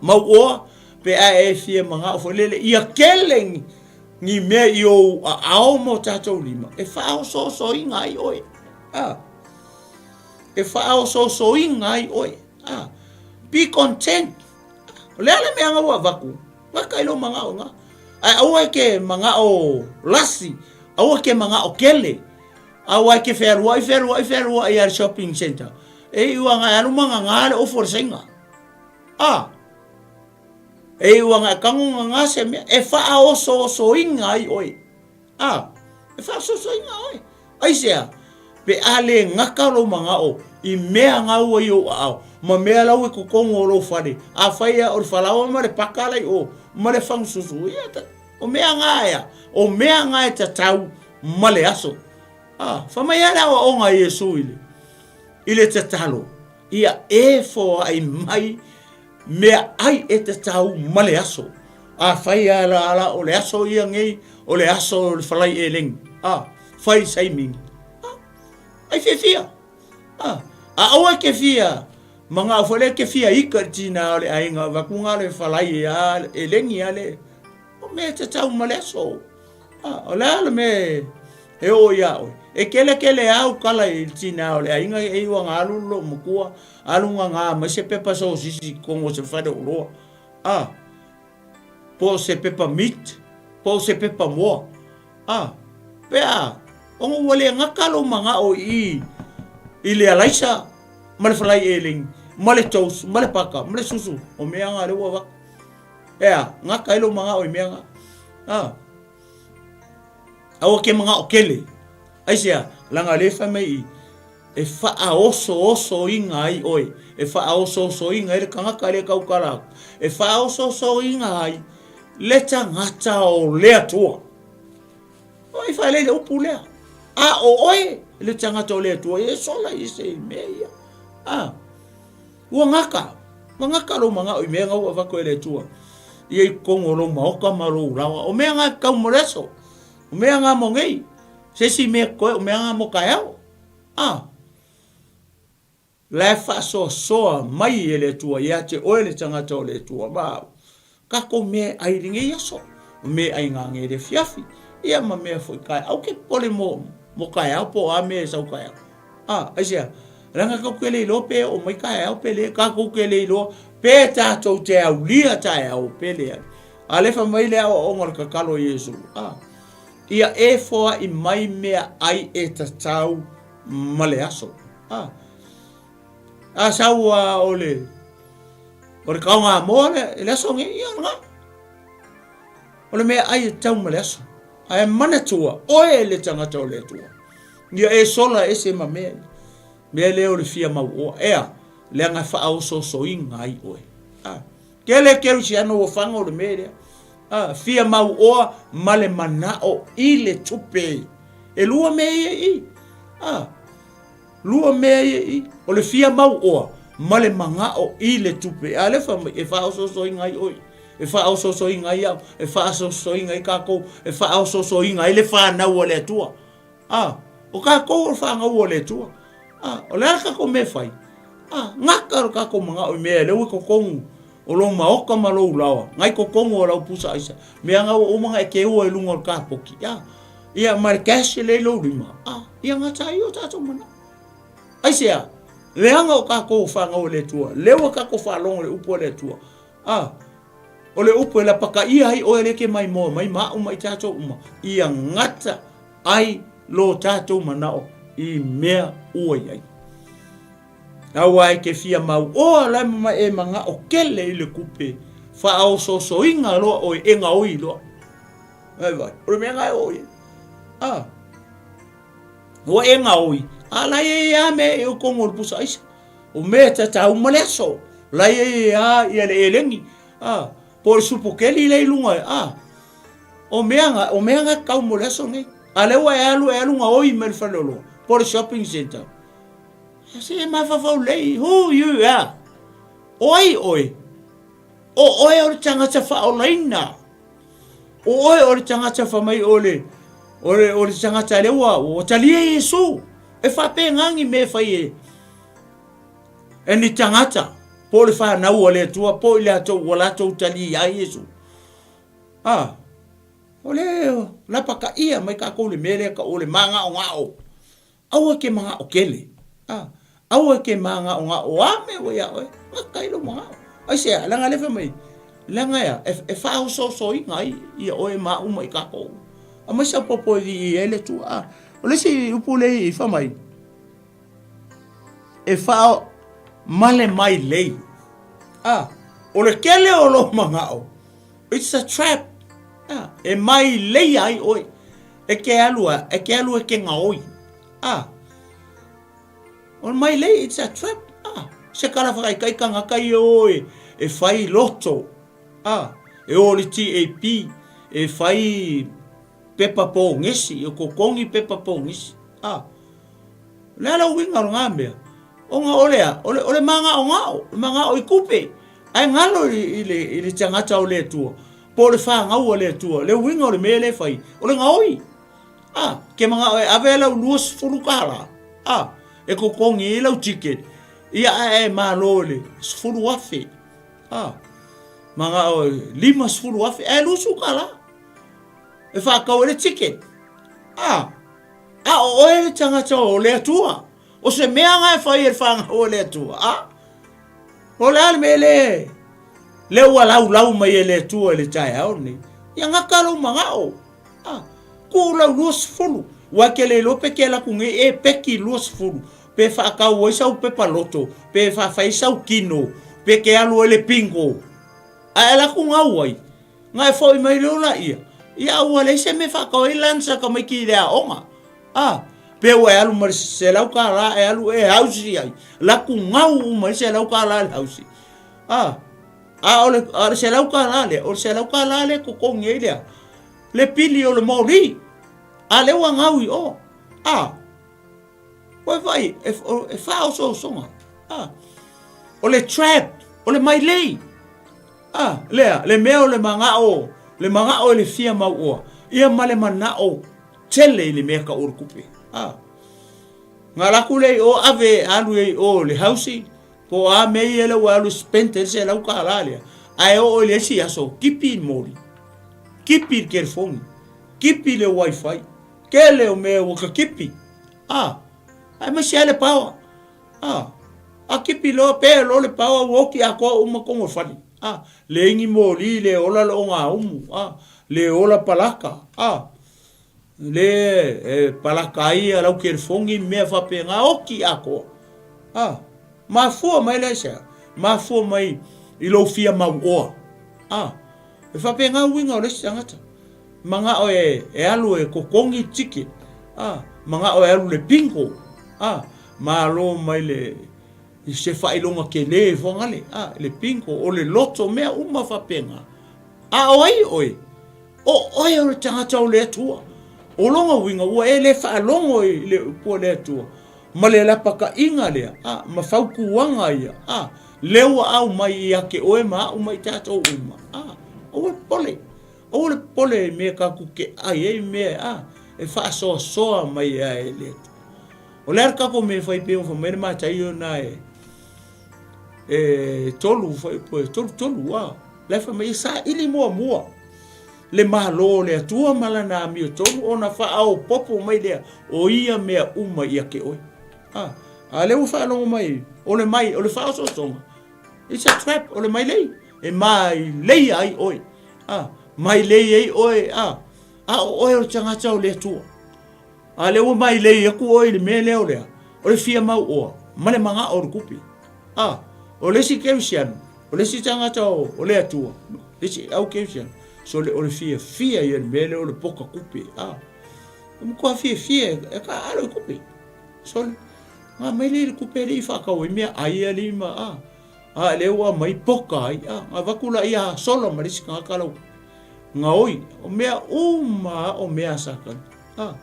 mauoa, pe a e fia manao foi lele, ia kele ni mea i ou aao ma o tatou lima, e faaosoosoina ai oe. A, e faaosoosoina ai oe. A, be content. O le a le mea na ua avatu? Gata i lou manao na. Ae aua e ke manao lasi, aua ke manao kele. Aua e ke fealuai, fealuai, fealuai a le shopping center. E iu anga e alu manganga le ofu o le saina. A, e iu anga e kago nganga se mea, e faaosoosoina ai oe. A, e faaosoosoina oe. Aisea? Pe a le gata lou manao i mea gaua i ou aao, ma mea lau i totonu o lou fale, afai a o le falaoa ma le paka la i o, ma le fagususu, ia, o mea ga ea, o mea ga e tatau ma le aso. A, fai mai a le aoaoga a Iesu i le, i le tatalo, ia e foai mai mea ai e tatau ma le aso. Afai a la la o le aso ia nei, o le aso o le falai eleni. A, fai saimini. A, ai fiafia. A, a aua ke fia, ma ngā foi le ke fia ika le tina o le aiga, vaku ngā le falai a eleni a le, o mea e tatau ma le aso. A, o le a le mea e oo iā oe. E kelekele au kala i le tina o le aiga e iwa ngā alu lou matua, alu ngā ngā mai se pepa sosisi kongo se whare o loa. A, po o se pepa meat, po o se pepa moa. A, pe a, ona ua le gata lou manao i i le alaisa ma le falai eleni, ma le toast, ma le paka, ma le susu, o mea nga lea ua avatu. E a, gata ai lou manao i mea nga. A, aua ke manao kele. Aisea, leaga o lea e fai mai i, E faaosoosoina ai oe, e faaosoosoina ai le tagata lea e tautala atu, e faaosoosoina ai le tagata o le Atua. O i whaelei le upu lea. A o oe le tagata o le Atua, e sola i se mea ia. A, ua gata, ua gata lou manao i mea nga ua avatu e le Atua. Ia i totonu o lou maota ma lou laoa. O mea nga e tatau mo le aso. O mea nga mo nei. Se isi mea koe, o mea nga mo kaeao. A! La e faasoasoa mai e le Atua ia te oe le tagata o le Atua ma au, kakou mea e ai i lenei aso, o mea e ai ngā le afiafi, ia ma mea foi kaeao. Au ke popole mo, mo kaeao po o a mea e sau kaeao. A, aisea? Leaga kakou ke le iloa pe oo mai kaeao pe le, kakou ke le iloa pe tatou te aulia taeao pe leai. A le fai mai le aoaoga o le tatalo a Iesu, a, Ia e foai mai mea ai e tatau ma le aso. A, a sau a o le, O le kaoga moa le, le aso nei, ia lena. O le mea ai e tau ma le aso. Ae manatua, oe le tagata o le Atua. Ia e sola ese ma mea ia. Mea lea o le fia mauoa. Ea, leaga e faaosoosoina ai oe. A, tele kerisiano ua faga o le mea lea. A, fia mauoa ma le manao i le tupe. E lua mea ia i. A, Lua mea ia i, o le fia mauoa ma le magao i le tupe. A lea fai mai, e faaosoosoina ai oe, e faaosoosoina ai au, e faaosoosoina ai tatou, e faaosoosoina ai le fanau a le Atua. A, o tatou o le fanau a le Atua. A, o le a le tatou mea e fai? A, gata lo tatou manao i mea lea ua i totonu o lou maota ma lou laoa, na i totonu o lau pusa aisa, mea na ua uma ona e keua i luga o le kapoti. A, Ia, ma le cash lea i lou lima, a, ia gata ai o tatou manao. Aisea? Leaga o tatou o fanau a le Atua, lea ua tatou faalogo i le upu a le Atua. A, o le upu e lapataia ai oe lea e te maimoa mai ma au ma i tatou uma, ia gata ai lo tatou manao i mea ua i ai. Aua e te fia mauoa la ma e manao tele i le kupe, faaosoosoina loa oe e gaoi loa. Ai vai, o le mea na e oo i ai. A, ua e gaoi, a la e i a mea e o tonu o le pusa aisa. O mea tatau ma le aso, la e i a ia le elegi, a, po o le supokeli lea i luga, a, o mea na, o mea na tatau mo le aso nei. A lea ua e alu, e alu gaoi mai le faleoloa, po o le shopping centre. Se e mafaufau lelei, who you are? O ai oe? O oe o le tagata faaolaina. O oe o le tagata fai mai o le, o le, o le tagata lea ua, ua talia Iesu. E faapena ni mea e fai e, e ni tagata, po o le fanau a le Atua, po o i latou ua latou talia ai Iesu. Ah, o le lapataia mai tatou i le mea lea tau o le māgaogao. Aua e ke manaʻo kele. A, aua e ke māgaʻogaʻo a mea ua iā ʻoe, gata ai lou manaʻo. Aisea, leaga lea fai mai, leaga e a, e, e faaosoosoina ai ia ʻoe ma aʻu ma i kākou. Aumai sau popo e viia ai le Atua. A, o le isi upu lea i fai mai, e faa male mai lei. A, o le kele o lou manaʻo, It's a trap. Ah, e mai leia ai ʻoe. E ke alu a, e ke alu e ke gaoi. Ah. O mai lei, it's a trap. Ah. Se kala whakaikai tangata i o e, e whai loto. Ah. E o le TAP, e whai pepa pōngesi, e kokongi pepa pōngesi. Ah. Le ala uiga o ngā mea. Ona o le a, o le, o le māgaogao, le māgao i kupe. Ae galo i, i, le, i le tagata o le Atua, po o le fanau a le Atua, le uiga o le mea lea e fai, o le gaoi. A, ke manao e ave lau 20 kālā, a, e kokongi ai lau ticket, ia ae e malo i le 10,000, a, manao e 50,000, ae 20 kālā, e whākau e le ticket. A, a o oe le tagata o le Atua, o se mea nga e fai e le whanau o le Atua, a, O le a le mea lea, lea ua laulau mai e le Atua i le taeao lenei? Ia gata lou manao. Ah, tuu lau 20. Ua e ke le iloa pe ke alu atu nei e peki 20, pe faatau ai sau pepa loto, pe faafai ai sau kino, pe ke alu ai le bingo. Ae alu atu gau ai, na e foi mai loa laia, ia ua leai se mea e faatau ai lunch a tamaiti i le aoga. A, pe ua e alu ma le $100 e alu e hausi ai, laku gau uma ai $100 i le hausi. A, a o le, a o le $100 lea, o le $100 lea e totogi ai lea, le pili o le moli. A lea ua gau i o. A, ua e vaai, e, e faaosoosoga. A, o le trap, o le mailei. A, lea, le mea o le manao, le manao e le fia mauoa, ia ma le manao tele i le mea ka o le kupe. A, nga laku lea i o ave alu e i o le hausi, po a mea ia lea ua alu spend ai le $100 lea, ae oo i le isi aso, kipi i le moli, kipi i le telefoni, kipi i le wifi, tele o mea ua ka kipi. A, aemaise lava le power. A, a kipi loa, pe loa le power ua oki atoa uma tonu o le fale. A, leai ni moli, le ola le ogaumu, a, le ola palaka, a, le e palaka ai ia lau telefoni ma mea faapena, oki atoa. A, mafua mai la i se a? Mafua mai I lou fia mauoa. A, e faapena uiga o le isi tagata. Manao e, e alu e totogi ticket. A, manao e alu i le bingo. A, malo mai le, i se faailoga tele foagale. A, le bingo, o le lotto, mea uma faapena. A o ai oe? O oe o le tagata o le Atua. O lona uiga ua e le faalogo i le upu a le Atua ma le lapataiga lea, a, ma fautuaga ia, a, lea ua aumai ia te oe ma au ma i tatou uma, a, aua le popole, aua le popole i mea tatou te ai ai mea, a, e faasoasoa mai ai e le Atua. O le a le tatou mea e fai pei ona fai mai le Mataio na e, e tolu, e 33, a, la e fai mai e saili muamua le Malo o le Atua ma lana amiotonu ona faaopoopo mai lea o ia mea uma ia te oe. A, a lea ua faalogo mai, o le mai, o le faaosoosoga, it's a trap, o le mailei, e maileia ai oe. A, mailei ai oe, a, a o oe o le tagata o le Atua. A lea ua mailei atu oe i le mea lea o lea, o le fia mauoa ma le manao o le tupe. A, o le isi kerisiano, o le isi tagata o, o le Atua, le isi au kerisiano, so le, o le fiafia ia i le mea lea o le poka tupe. A, e matua fiafia e, e taaalo i tupe. Sole, nga mai lea i le tupe alii faatau ai mea ai alii ma, a, a lea ua aumai poka ai, a, nga avatu laia sola ma le isi tagata lau gaoi, o mea uma a o mea a Satani. A,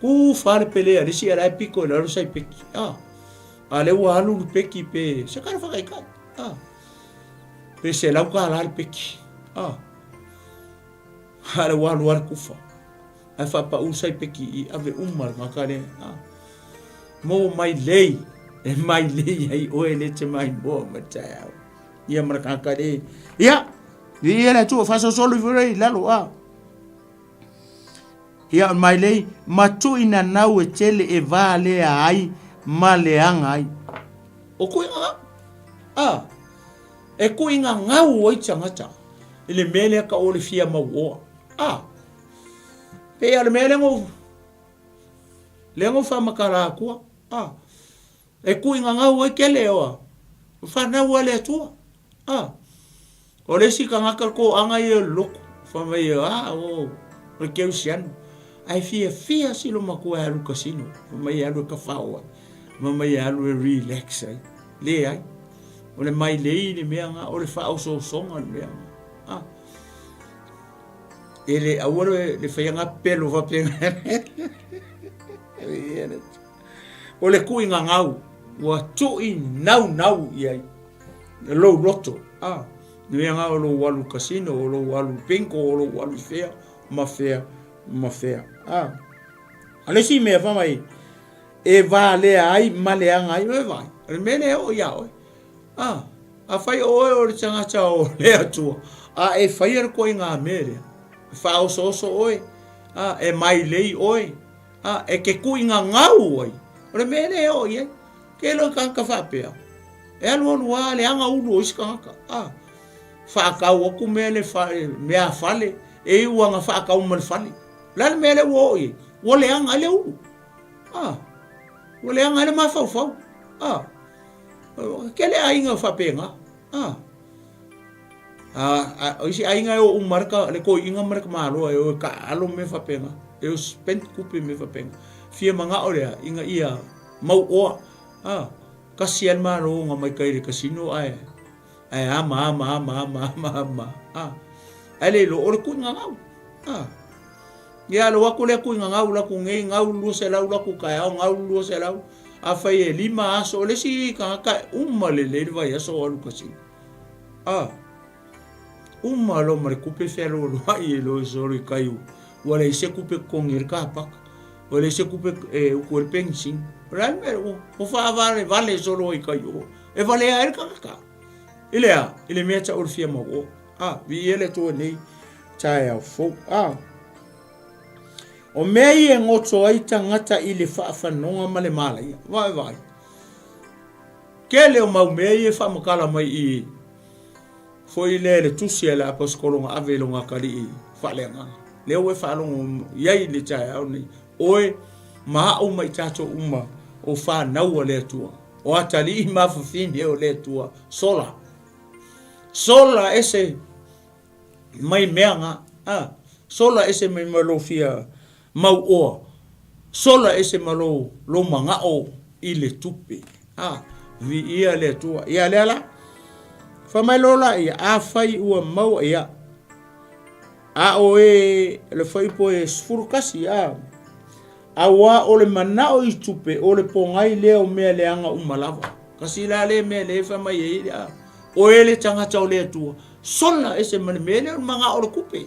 ku fa le pele a le isi a la e piko i lalo sai peki. A, a lea ua alu le peki pe se kala whakaikai. A, pe se lau ka la le peki. A, a le ua alu a le kufa. Ae whapau sai peki i ave uma le ngaka le. A, mo mai lei, e mai lei ai oe le te mai moa ma te au. Ia ma le kaka le. Ia, ia le atua whasosolo i fure i lalo a. Ia mai lei, ma tuʻi nanau e tele e valea ai ma leaga ai. O kuʻi gagau. A, e kuʻi gagau ai tagata i le mea lea ka o le fia mauoa. A, pei a le mea lea no, lea no whaamatala atua. A, E kui gagau ai kele oa. O whanau a le Atua. A. O le isi tagata toaga ia o le lotu, fai mai ia, a, o, o le kerisiano. Ae fiafia si lo matua e alu casino, fai mai e alu e kafao ai, fai mai e alu e relax ai. Leai. O le mailei le mea na, o le faaosoosoga le mea na. A. E le aua le, le faia ngā pelo faapea. O le kuʻiga gau, ua tuʻi naunau i ai lou loto, a, mea nga o lou alu casino, o lou alu bingo, o lou alu i fea, ma fea, ma fea, a. A le isi mea, fai mai, e valea ai ma leaga ai, e vai, o le mea lea e oo iā oe, a, afai o oe o le tagata o le Atua, a e faia le koiga mea lea, e faaosooso oe, a, e mailei oe, A, e ke kuʻi gagau ai, o le mea lea e oo i ai. Ke loa i tagata faapea, e alualu a leaga ulu o isi tagata. A, faatau atu mea le fa, mea a fale, e iu ana faatau ma le fale. O le a le mea lea ua oo i ai? Ua leaga ai le ulu. A, ua leaga ai le mafaufau. A, tele aiga faapena. A, A, o isi aiga e o uma le, ka, le koiina ma le tamāloa e o e kaalo mea faapena, e o spend tupe mea faapena. Fia manao lea, ina ia mauoa, a, kasi a le Malo na mai kai le casino ae, ae ama, ama, ama, ama, ama, ama, a, ae le iloa, o le kuiga gau, a. Ia alu atu lea kuiga gau laku nei, gau 200 laku taeao, gau 200, afai e lima aso, o le isi tagata e uma lelei le vaiaso o alu casino. A, uma loa ma le tupe fealoaloai e loa solo i kai ua leai se tupe totogi ai le kapaka, ua leai se tupe e utu ai le penisini. O le a le mea ua ua faavalevale solo ai i kai o e valea ai le tagata. I le a? I le mea tau o le fia mauoa. A, viia le Atua i lenei taeao fou. A, o mea ia e goto ai tagata i le faafanoga ma le malaia. Vaevae. Tele o mau mea ia e faamatala mai i foi lea le tusi a le aposetolo na ave i lona atalii faaleagaga. Lea ua e faalogo i ai i le taeao nei, oe ma au ma i tatou uma o fanau a le Atua, o atalii ma afafine o le Atua, sola. Sola ese mai mea na, a, sola ese mai ma lou fia mauoa, sola ese ma lou, lou manao i le tupe. A, viia le Atua. Ia lea la, fai mai loa laia, afai ua maua, ia, a o e, le fuaiupu e 11, a, Auā o le manao i tupe, o le pogai lea o mea leaga uma lava. Kasi la lea mea lea e fai mai ai, a, oe le tagata o le Atua, sola ese ma le mea lea o le manao o le tupe.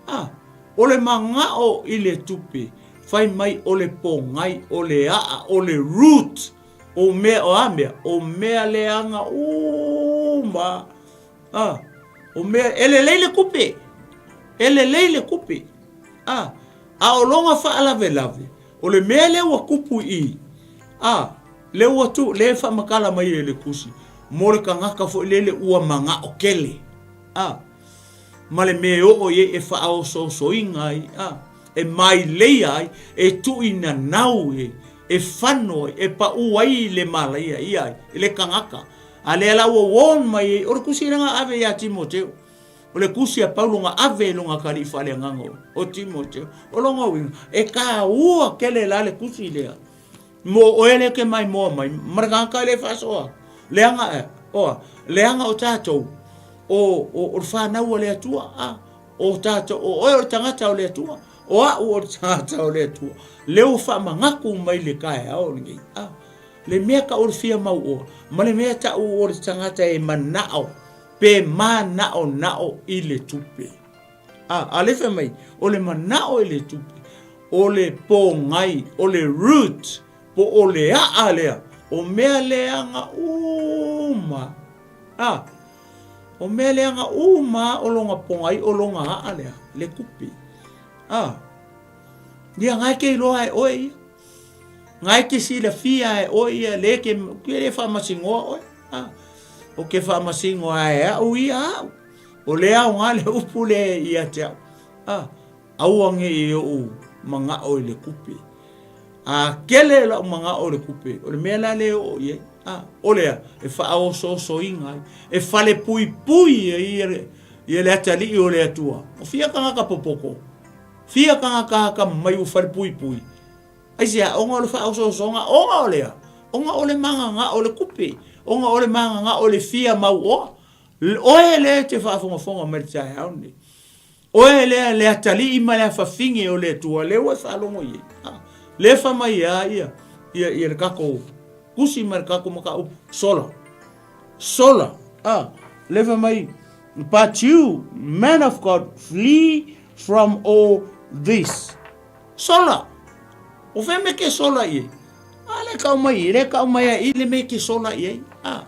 A, o le manao i le tupe, fai mai o le pogai, o le a'a, o le root o mea, o a mea? O mea leaga uma. A, o mea, e lelei le tupe, e lelei le tupe. A, a o lona faalavelave, o le mea lea ua tupu i i, a, lea ua tu, lea e faamatala mai e le tusi, mo le tagata foi lele ua manao tele, a, ma le mea e oo i ai e faaosoosoina ai, a, e maileia ai, e tuuinanau i ai, e fano ai, e pau ai le malaia ia ai, le tagata. A lea la ua warn mai ai, o le tusi lea na ave ia Timoteo. O le tusi a Paulo na ave i lona atalii faaleagaga o Timoteo. O lona uiga, e taua tele la le tusi lea mo oe lea e te maimoa mai ma le tagata lea e faasoa atu. Leaga ea? Oa, leaga o tatou o, o, o le fanau a le Atua. A, o tatou, o oe o le tagata o le Atua, o au o le tagata o le Atua. Lea ua faamanatu mai le taeao lenei. A, le mea tau o le fia mauoa ma le mea tau o le tagata e manao pe manaonao i le tupe. A, a le fai mai, o le manao i le tupe, o le pogai, o le root, po o le a'a lea, o mea leaga uma. A, o mea leaga uma o lona pogai, o lona a'a lea, le tupe. A, ia na e te iloa e oe ia. Na e te silafia e oe ia, le ke, ke le faamasinoa oe. A, o ke faamasino a e au ia au. O le aoga le upu lea ia te au. A, aua ne i ou manao i le tupe. A tele lau manao i le tupe, o le mea la lea e oo i ai. A, o lea, e faaosoosoina ai, e falepuipui ai ia le, ia le atalii o le Atua. O fia tagata popoto, fia tagata atamamai ua falepuipui. Aisea? Ona o le faaosoosoga, ona o le a? Ona o le magagao o le tupe, ona o le magagao o le fia mauoa. Oe lea e te faafogafoga mai i le taeao lenei. Oe lea le atalii ma le afafine o le Atua, lea ua e faalogo i ai. A, lea fai mai a ia, ia, ia le tatou tusi ma le tatou mataupu, sola. Sola. A, lea fai mai, but you, man of God, flee from all this. Sola! O fea mea ke sola i ai? A le kau mai, le kau mai ai le mea ke sola i ai. A.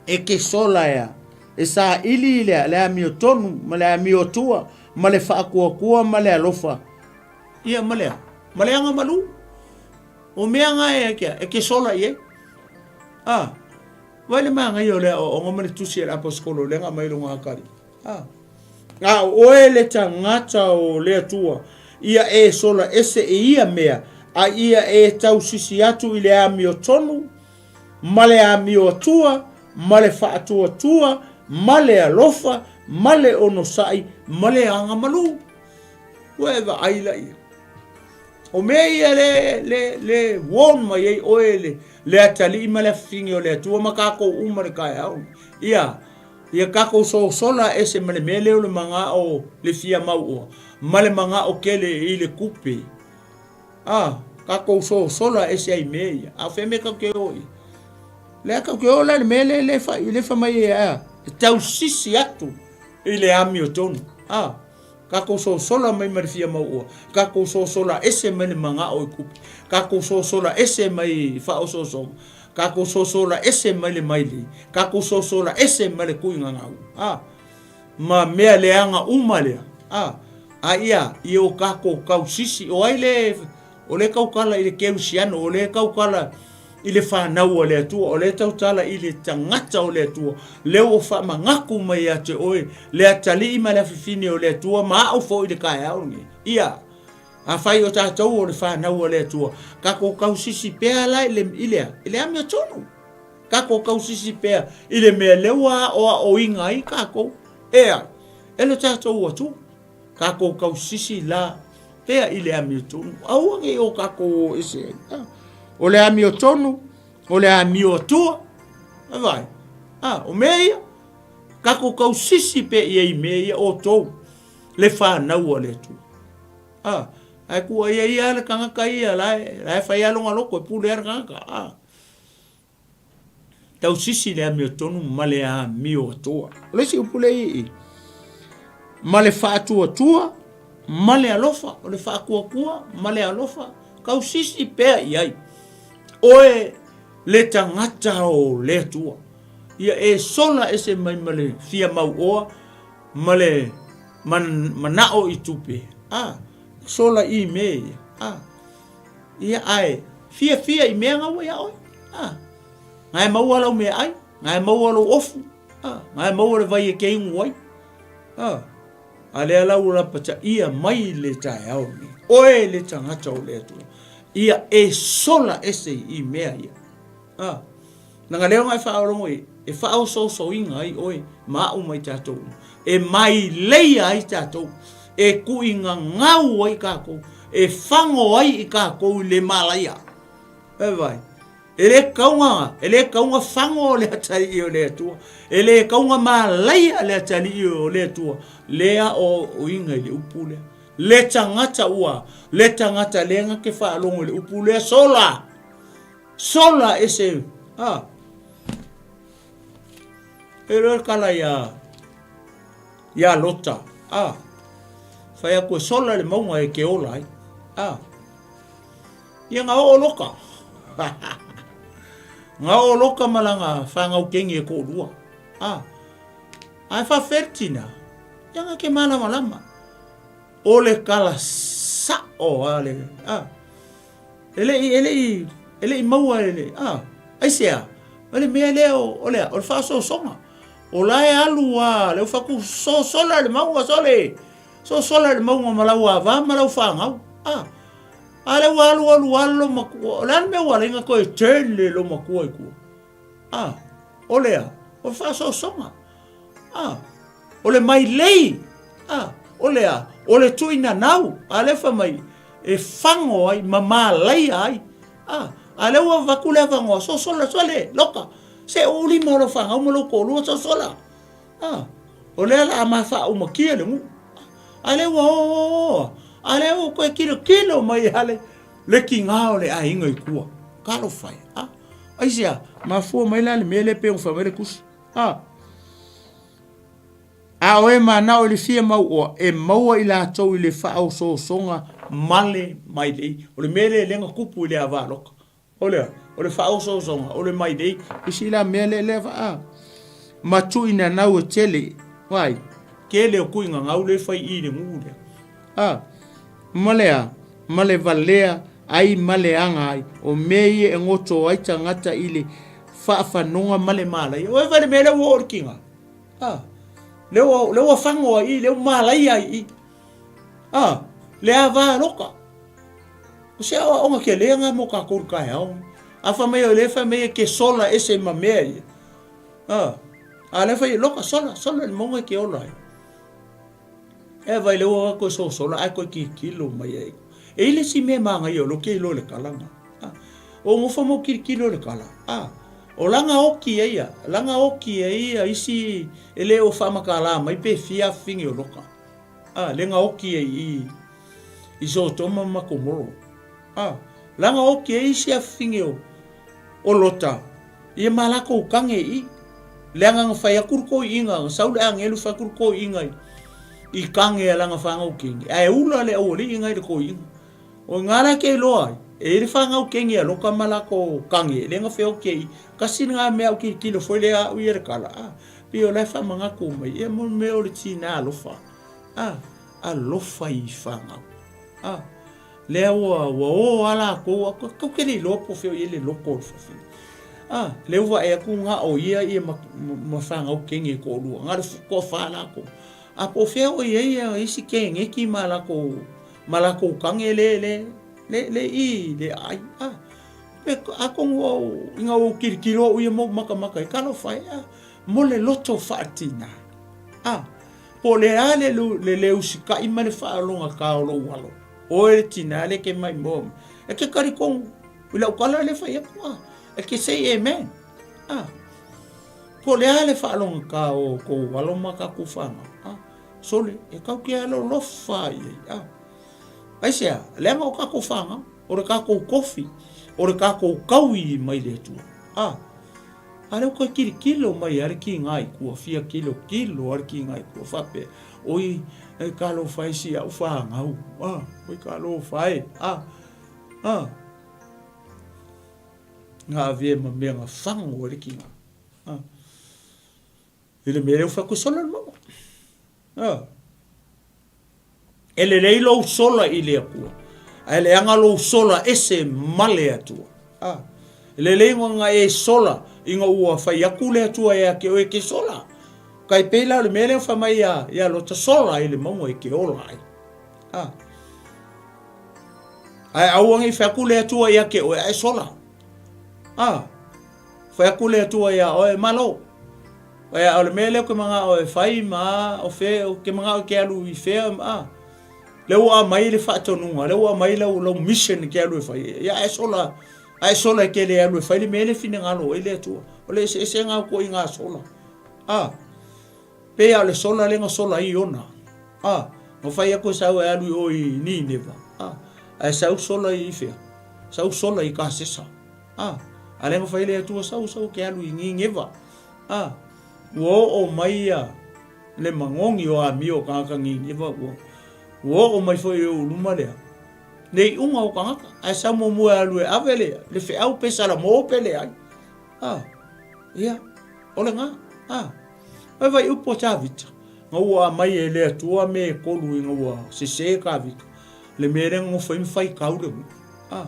E ke sola ea. E saili le, le amiotonu, ma le amiotua, ma le faakuakua, ma le alofa. Ia, ma le a? Ma le agamalu. O mea nga e ke, e ke sola i ai. A. Vai le manaia o le aoaoga ma le tusi a le aposetolo lea na aumai i lona atalii. A. A o oe le tagata o le Atua, ia e sola ese i ia mea, a ia e tausisi atu i le amiotonu, ma le amioatua, ma le faatuatua, ma le alofa, ma le onosai, ma le agamalu. Ua e vaai la ia. O mea ia le, le, le warn mai ai oe le, le atalii ma le afafine o le Atua ma kākou uma le taeao. Ia, Ia takou sosola ese ma le mea lea o le magao le fia mauoa ma le magao tele i le tupe. A, takou sosola ese ai mea ia. A o fea mea tatou te o i ai? Lea tatou te o la i le mea lea le fai, le fai mai e a, e tausisi atu i le amiotonu. A, takou sosola mai ma le fia mauoa, takou sosola ese mai le magao i tupe, takou sosola ese mai i faaosoosoga. Kakou sosola ese mai le mailei, kakou sosola ese mai le tuigagau, a, ma mea leaga uma lea, a, a ia, i o kakou tausisi, o ai le, o le tautala i le Kerisiano, o le tautala i le fanau a le Atua, o le tautala i le tagata o le Atua, lea ua faamanatu mai ia te oe le atalii ma le afifine o le Atua ma au foi i le taeao lenei. Ia, Afai o tatou o le fanau a le Atua, tatou tausisi pea la i le, i le a? I le amiotonu. Tatou tausisi pea i le mea lea ua aoaoina ai tatou, ea, e lo tatou Atua. Tatou tausisi la pea i le amiotonu, aua ne i o tatou o ese ai. Ah, o le amiotonu, o le amio Atua, vai. Ah, o mea ia, tatou tausisi pea i ai i mea ia, outou, le fanau a le Atua. Ah, ae kua ia ia le tagata ia, la e, la e fai lava lona loto, e pule lava le tagata. Ah. Tausisi le amiotonu ma le amio atoa. O le isi upu lea i i, ma le faatuatua ma le alofa. O le faatuatua ma le alofa, tausisi pea i ai. Oe le tagata o le Atua, ia e sola ese mai ma le fia mauoa ma le man, manao i tupe. A, sola i mea ia. A, Ia ae fiafia i mea na ua ia oe. A, na e maua lau meaai, na e maua lou ofu, a, na e maua le vai e te inu ai. A, a lea la ua lapataia mai le taeao lenei, oe le tagata o le Atua, ia e sola ese i mea ia. A, Leaga lea ona e faaologo i, e faaosoosoina ai oe ma au ma i tatou uma, e maileia ai tatou, e tuuigagau ai tatou, e fago ai i tatou i le malaia. E vai, e le tauga, e le tauga fago le atalii o le Atua, e le tauga malaia le atalii o le Atua, lea aoaoina i le upu lea. Le tagata ua, le tagata lea na te faalogo i le upu lea, sola! Sola ese a. E loa kala ia ia Lota a. Fai aku e sola le mauga e ke ola ai. A. Ia nga oo loka. Nga oo loka ma langa whangau kengi e ko'olua. A. Ae whawhertina. Ia nga ke malama lama. O le kala sa'o a le a. E le i, e le i, e le i maua e le, a, aisea? O le mea lea o, o le a? O le faaosoosoga. O la e alu a, le ufatu sosola le mauga, sole, sosola le mauga ma lau ava ma lau fanau. A, a le ua alu alu alu lo matua, o le a le mea ua ala ai ona toe turn le lo matua i tua? A, o le a? O le faaosoosoga. A, O le mailei, a, o le a? O le tuinanau, a lea fai mai, e fago ai ma malaia ai. A, a lea ua avatu le avanoa, sosola, sole, loka, se uu lima o lau fanau ma lou toalua, sosola. A, o lea la a ma faaumakia le nuu. A lea ua o, o, o, a lea ua toe kilokilo mai a le, le tiga o le aiga i tua. Talofa e, a, aisea, mafua mai la le mea lea pei ona fai mai le tusi. A. A o e manao i le fia mauoa, e maua i latou i le faaosoosoga male mailei. O le mea lea lea na tupu i le ava aloka. O le a? O le faaosoosoga, o le mailei. Isi la mea lea lea faa ma tuuinanau e tele. Wai, tele o tuuinanau lea e fai i le nuu lea. A, ma le a? Ma le valea ai ma le aga ai. O mea ia e goto ai tagata i le faafanoga ma le malaia. Ua fai le mea lea ua oo i le tiga. A, lea ua, lea ua fago ai i, lea ua malaia ai i. A, le ava aloka. O se aoaoga tele nga mo tatou i le taeao. A fai mai o lea fai mai e ke sola ese ma mea ia. A, a lea fai loka sola, sola le mauga e ke ola ai. E vai le ua koe sosola ae koe kilokilo mai ai. E i le isi mea manaia o lou ke iloa i le kala na. A, o nofo ma ou kilokilo i le kala. A, o lana oki ai ia, lana oki ai ia isi e le o faamatala mai pe fia afifine o loka. A, le na oki ai i, i Sotoma ma Komoro. A, lana oki ai isi afifine o, o Lota, ia ma lakou kage i, leaga na fai atu le toeaina, na sau le agelu fai atu le toeaina i, i kage a lana fanau keiki, ae ula le aualii na i le toeaina. O ina la ke iloa ai, e i le fanau keiki a Lota ma lakou kage, lea na feoti ai i, kasi lena mea au tilotilo foi lea au ia le kala, a, pei o la e faamanatu mai, ia mo le mea o le tina alofa, a, alofa i fanau, a. Lea ua ua o a lakou a tou te le iloa po o fea o i ai le loko o le fafine. A, lea ua vaai atu na o ia ia ma, ma fanau keni e toalua, na o le toafa lakou. A po o fea o i ai ia isi keneti ma lakou, ma lakou kage le, le, le, le i le aai. A, Pe atonu au ina ua ou tilotilo au ia ma ou matamata ai, talofa e, a, mo le loto faatina. A, po o le a le, le le usitai ma le faalogata o lou alo, oe le tina lea e te maimoa mai. E te talitonu i lau tala lea e fai atu, a, e te say amen. A, po o le a le faalogata o tou alo ma tatou fanau, a, sole, e tatou te alolofa i ai, a. Aisea? Leaga o tatou fanau, o le tatou tofi, o le tatou taui mai le Atua. A, a lea ua toe tilotilo mai lava le tiga i tua, fia tilotilo lava le tiga i tua, faapea, oi, e talofa e si au fanau, a, oi talofa e, a, a. Na avea ma mea na fago ai le tiga. A. I le mea lea ua fai atu, sola le mauga. A. E lelei lou sola i le Atua, ae leaga lou sola ese ma le Atua. A, e lelei ona e sola ina ua fai atu le Atua ia te oe e te sola. Tai pei la o le mea lea fai mai ia, ia Lota sola i le mauga e te ola ai. A, ae aua ne i fai atu le Atua ia te oe ae sola. A, fai atu le Atua ia oe, malo. Ae o le mea lea ou te manao e fai ma o fea, ou te manao e te alu i fea, a. Lea ua aumai le faatonuga, lea ua aumai lau, lau mission e te alu e fai. Ia ae sola, ae sola e te le alu e fai le mea lea e finagalo ai le Atua. O le eseesega o ituaiga sola. A, pei lava o le sola lea na sola ai Iona. A, na fai atu e sau e alu i o i Nineva. A, ae sau sola i fea? Sau sola i Kasesa. A, a lea na fai le Atua sau, sau e te alu i Nineva. A, ua oo mai ia le magogi o amio o tagata Nineva, ua, ua oo mai foi i ou luma lea, le iuga o tagata, ae sau muamua e alu e ave le, le feau pe salamo pe leai. A, ia, o lena, a. Vai vai upu a Tavita, na ua aumai e le Atua mea e kolu ina ua sese Tavita, le mea lea na nofo ai ma faitau le nuu. A.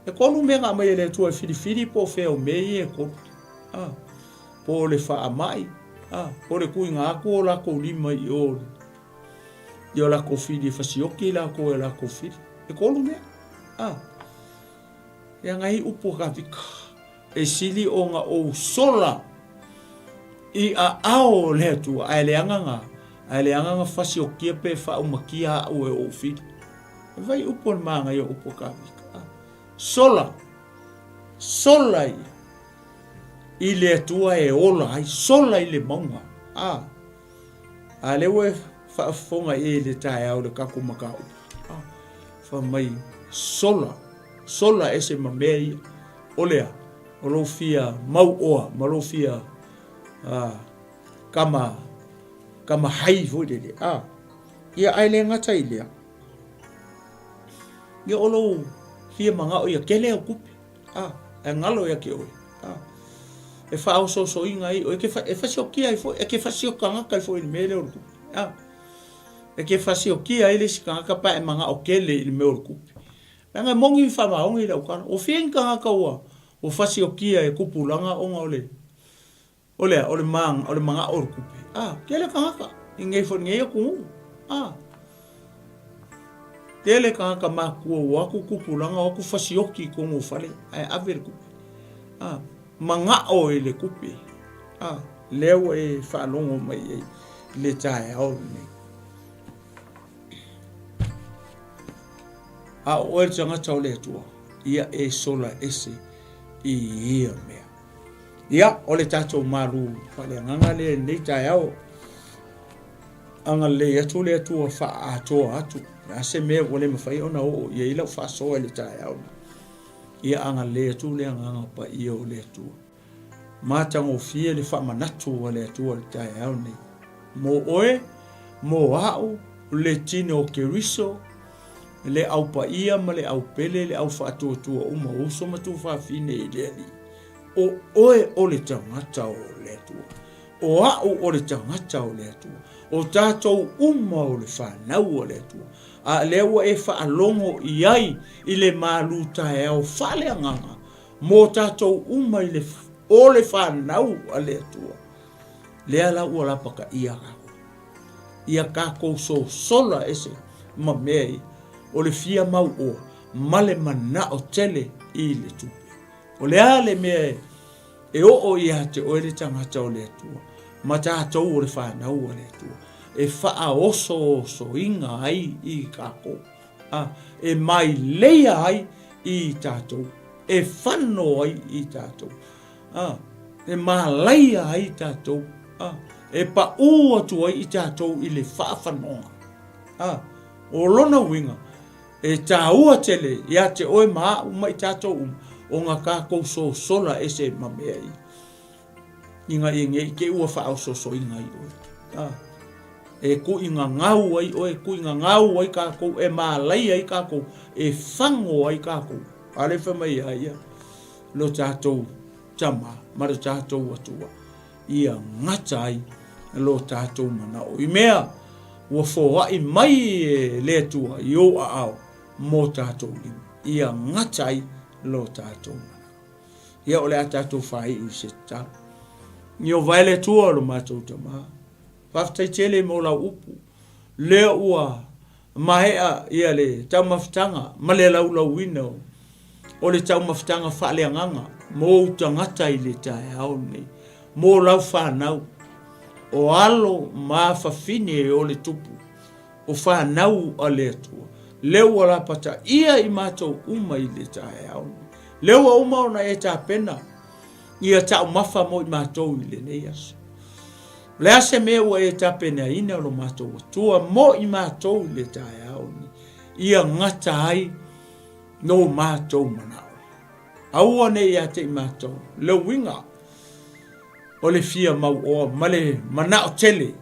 E kolu mea na aumai e le Atua e filifili po o fea o mea ia e kolu. A, po o le faamai, a, po o le tuuina atu o latou lima i o i o latou fili e fasioki latou e latou fili. E kolu mea. A, ia ngai upu a Kavika. E sili ona ou sola i aao o le Atua, ae leaga na, ae leaga na fasiokia pe faaumakia au e ou fili. E vai upu o le manaia o upu a Kavika. A, sola, sola ia i le Atua e ola ai, sola i le mauga. A, a lea ua e faafofoga i ai i le taeao i le tatou mataupu. A, fai mai, sola, sola ese ma mea ia. O le a? O lou fia mauoa ma lou fia a, kama, kama hai foi lele. A, ia ae le gata i lea. Ia o lou fia manao ia tele au tupe, a, ae galo ia te oe, a, e faaosoosoina ai oe, e te e fasiokia ai foi, e te fasioki tagata ai foi i le mea lea o le tupe, a. E te fasiokia ai le isi tagata pe a e manao tele i le mea o le tupe. Leaga e moni ma faamaoni lau tala, ua fia ni tagata ua ua fasiokia e tupulaga ona o le O le a? O le ma, o le manao o le tupe. A, tele tagata i nei foi nei atunuu. A, tele tagata matua ua o atu tupulaga, o atu fasioki i totonu o fale ae ave le tupe. A, manao i le tupe. A, lea ua e faalogo mai ai i le taeao lenei. A o oe le tagata o le Atua, ia e sola ese i ia mea. Ia, o le tatou malu faaleagaga lea i lenei taeao. Agalelei atu le Atua faaatoa atu. Le a se mea ua le mafai ona oo i ai lau faasoa i le taeao. Ia agalelei atu le agaga paia o le Atua. Matagofie le faamanatu a le Atua i le taeao nei. Mo oe, mo a'u, le tino o Keriso, le au paia ma le au pele, le au faatuatua uma, uso ma tuafafine i le Alii. O oe o le tagata o le Atua. O a'u o le tagata o le Atua. O tatou uma o le fanau a le Atua. A lea ua e faalogo i ai i le malu taeao faaleagaga mo tatou uma i le o le fanau a le Atua. Lea la ua lapataia tatou. Ia tatou sosola ese ma mea ia. O le fia mauoa. ma le manao tele i le tupe. O le a le mea e oo ia te oe le tagata o le Atua, ma tatou o le fanau a le Atua, e faaosoosoina ai i tatou, a, e maileia ai i tatou, e fano ai i tatou, a, e malaia ai tatou, a, e paʻū atu ai i tatou i le faafanoga. A, o lona uiga, e tāua tele ia te oe ma aʻu ma i tatou uma, ona tatou sosola ese ma mea ia. Ina ia nei te i ua faaosoosoina ai oe. A, e tuigagau ai oe, tuigagau ai tatou, e malaia ai tatou, e fago ai tatou. A lea fai mai ia ia lo tatou Tama ma lo tatou Atua, ia gata ai lo tatou manao i mea ua foai mai e le Atua i ou aao mo tatou lima, ia gata ai lo tatou manao. Ia o le a tatou faaiu i se tatalo. Ieova e le Atua o lo matou Tama, faafetai tele mo lau upu, lea ua maea ia le taumafataga ma le laulauina o le taumafataga faaleagaga mo ou tagata i le taeao lenei, mo lau fanau, o alo ma afafine o le Tupu, o fanau a le Atua, lea ua lapataia i matou uma i le taeao lenei, lea ua uma ona e tapena ia taumafa mo i matou i lenei aso. O le a se mea ua e tapenaina lo matou Atua mo i matou i le taeao lenei, ia gata ai lo matou manao. Aua ne i ia te i matou le uiga o le fia mauoa ma le manao tele,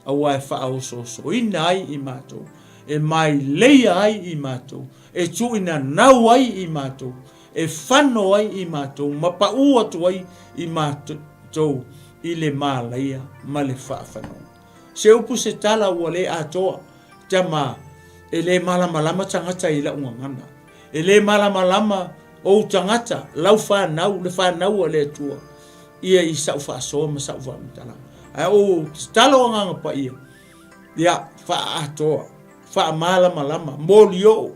aua e faaosoosoina ai i matou, e maileia ai i matou, e tuuinanau ai i matou, e fano ai i matou ma paʻū atu ai i matou i le malaia ma le faafanoga. Se upu se tala ua le atoa, tama, e le malamalama tagata i lau gagana. E le malamalama ou tagata, lau fanau, le fanau a le Atua, ia i sau faasoa ma sau faamatalaga. Ae ou tatalo Agaga Paia, ia faaatoa, faamalamalama, molioo,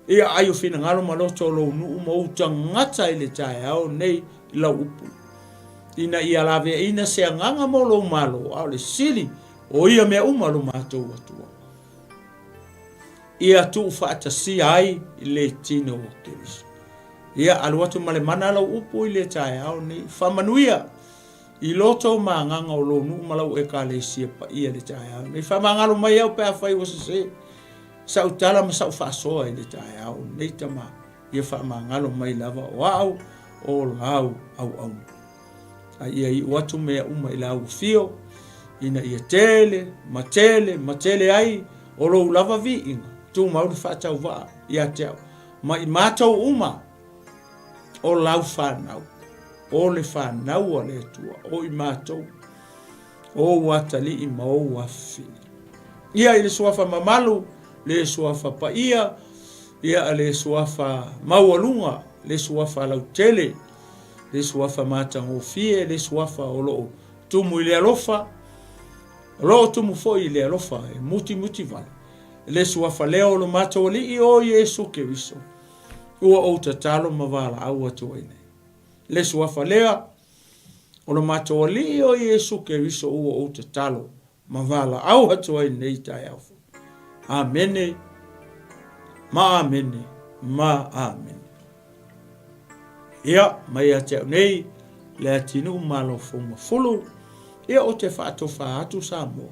Ia ai o finagalo ma loto o lou nuu ma ou tagata i le taeao nei i lau upu, ina ia laveaina se agaga mo lou malo, a o le sili o ia mea uma lo matou Atua. Ia tuufaatasia ai le tino o Keriso. Ia alu atu ma le mana lau upu i le taeao nei. Faamanuia i loto ma agaga o lou nuu ma lau Ekalesia paia i le taeao nei. Faamagalo mai au pe afai ua sese. Sa'u tala ma sa'u faasoa i le taeao lenei tama, ia faamagalo mai lava o a'u o lau auauna. A ia iu atu mea uma i lau afio, ina ia tele ma tele ma tele ai o lou lava viiga, tumau le faatauvaa ia te au, ma i matou uma o lau fanau, o le fanau a le Atua, o i matou. O ou atalii ma ou afafine. Ia i le suafa mamalu, le suafa paia, ia le suafa maualuga, le suafa lautele, le suafa matagofie, le suafa o lo o tumu i le alofa, o lo o tumu foi i le alofa e mutimuti vale, le suafa lea o lo matou Alii o Iesu Keriso, ua ou tatalo ma valaau atu ai nei. Le suafa lea, O lo matou Alii o Iesu Keriso ua ou tatalo ma valaau atu ai nei taeao fou. Amene ma amene ma amene. Ia, mai ia te au nei, le atinuu Malo Foumafulu, ia ou te faatofa atu Samoa,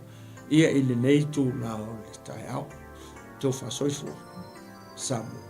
ia i lenei itula o le taeao. Tofa soifua, Samoa.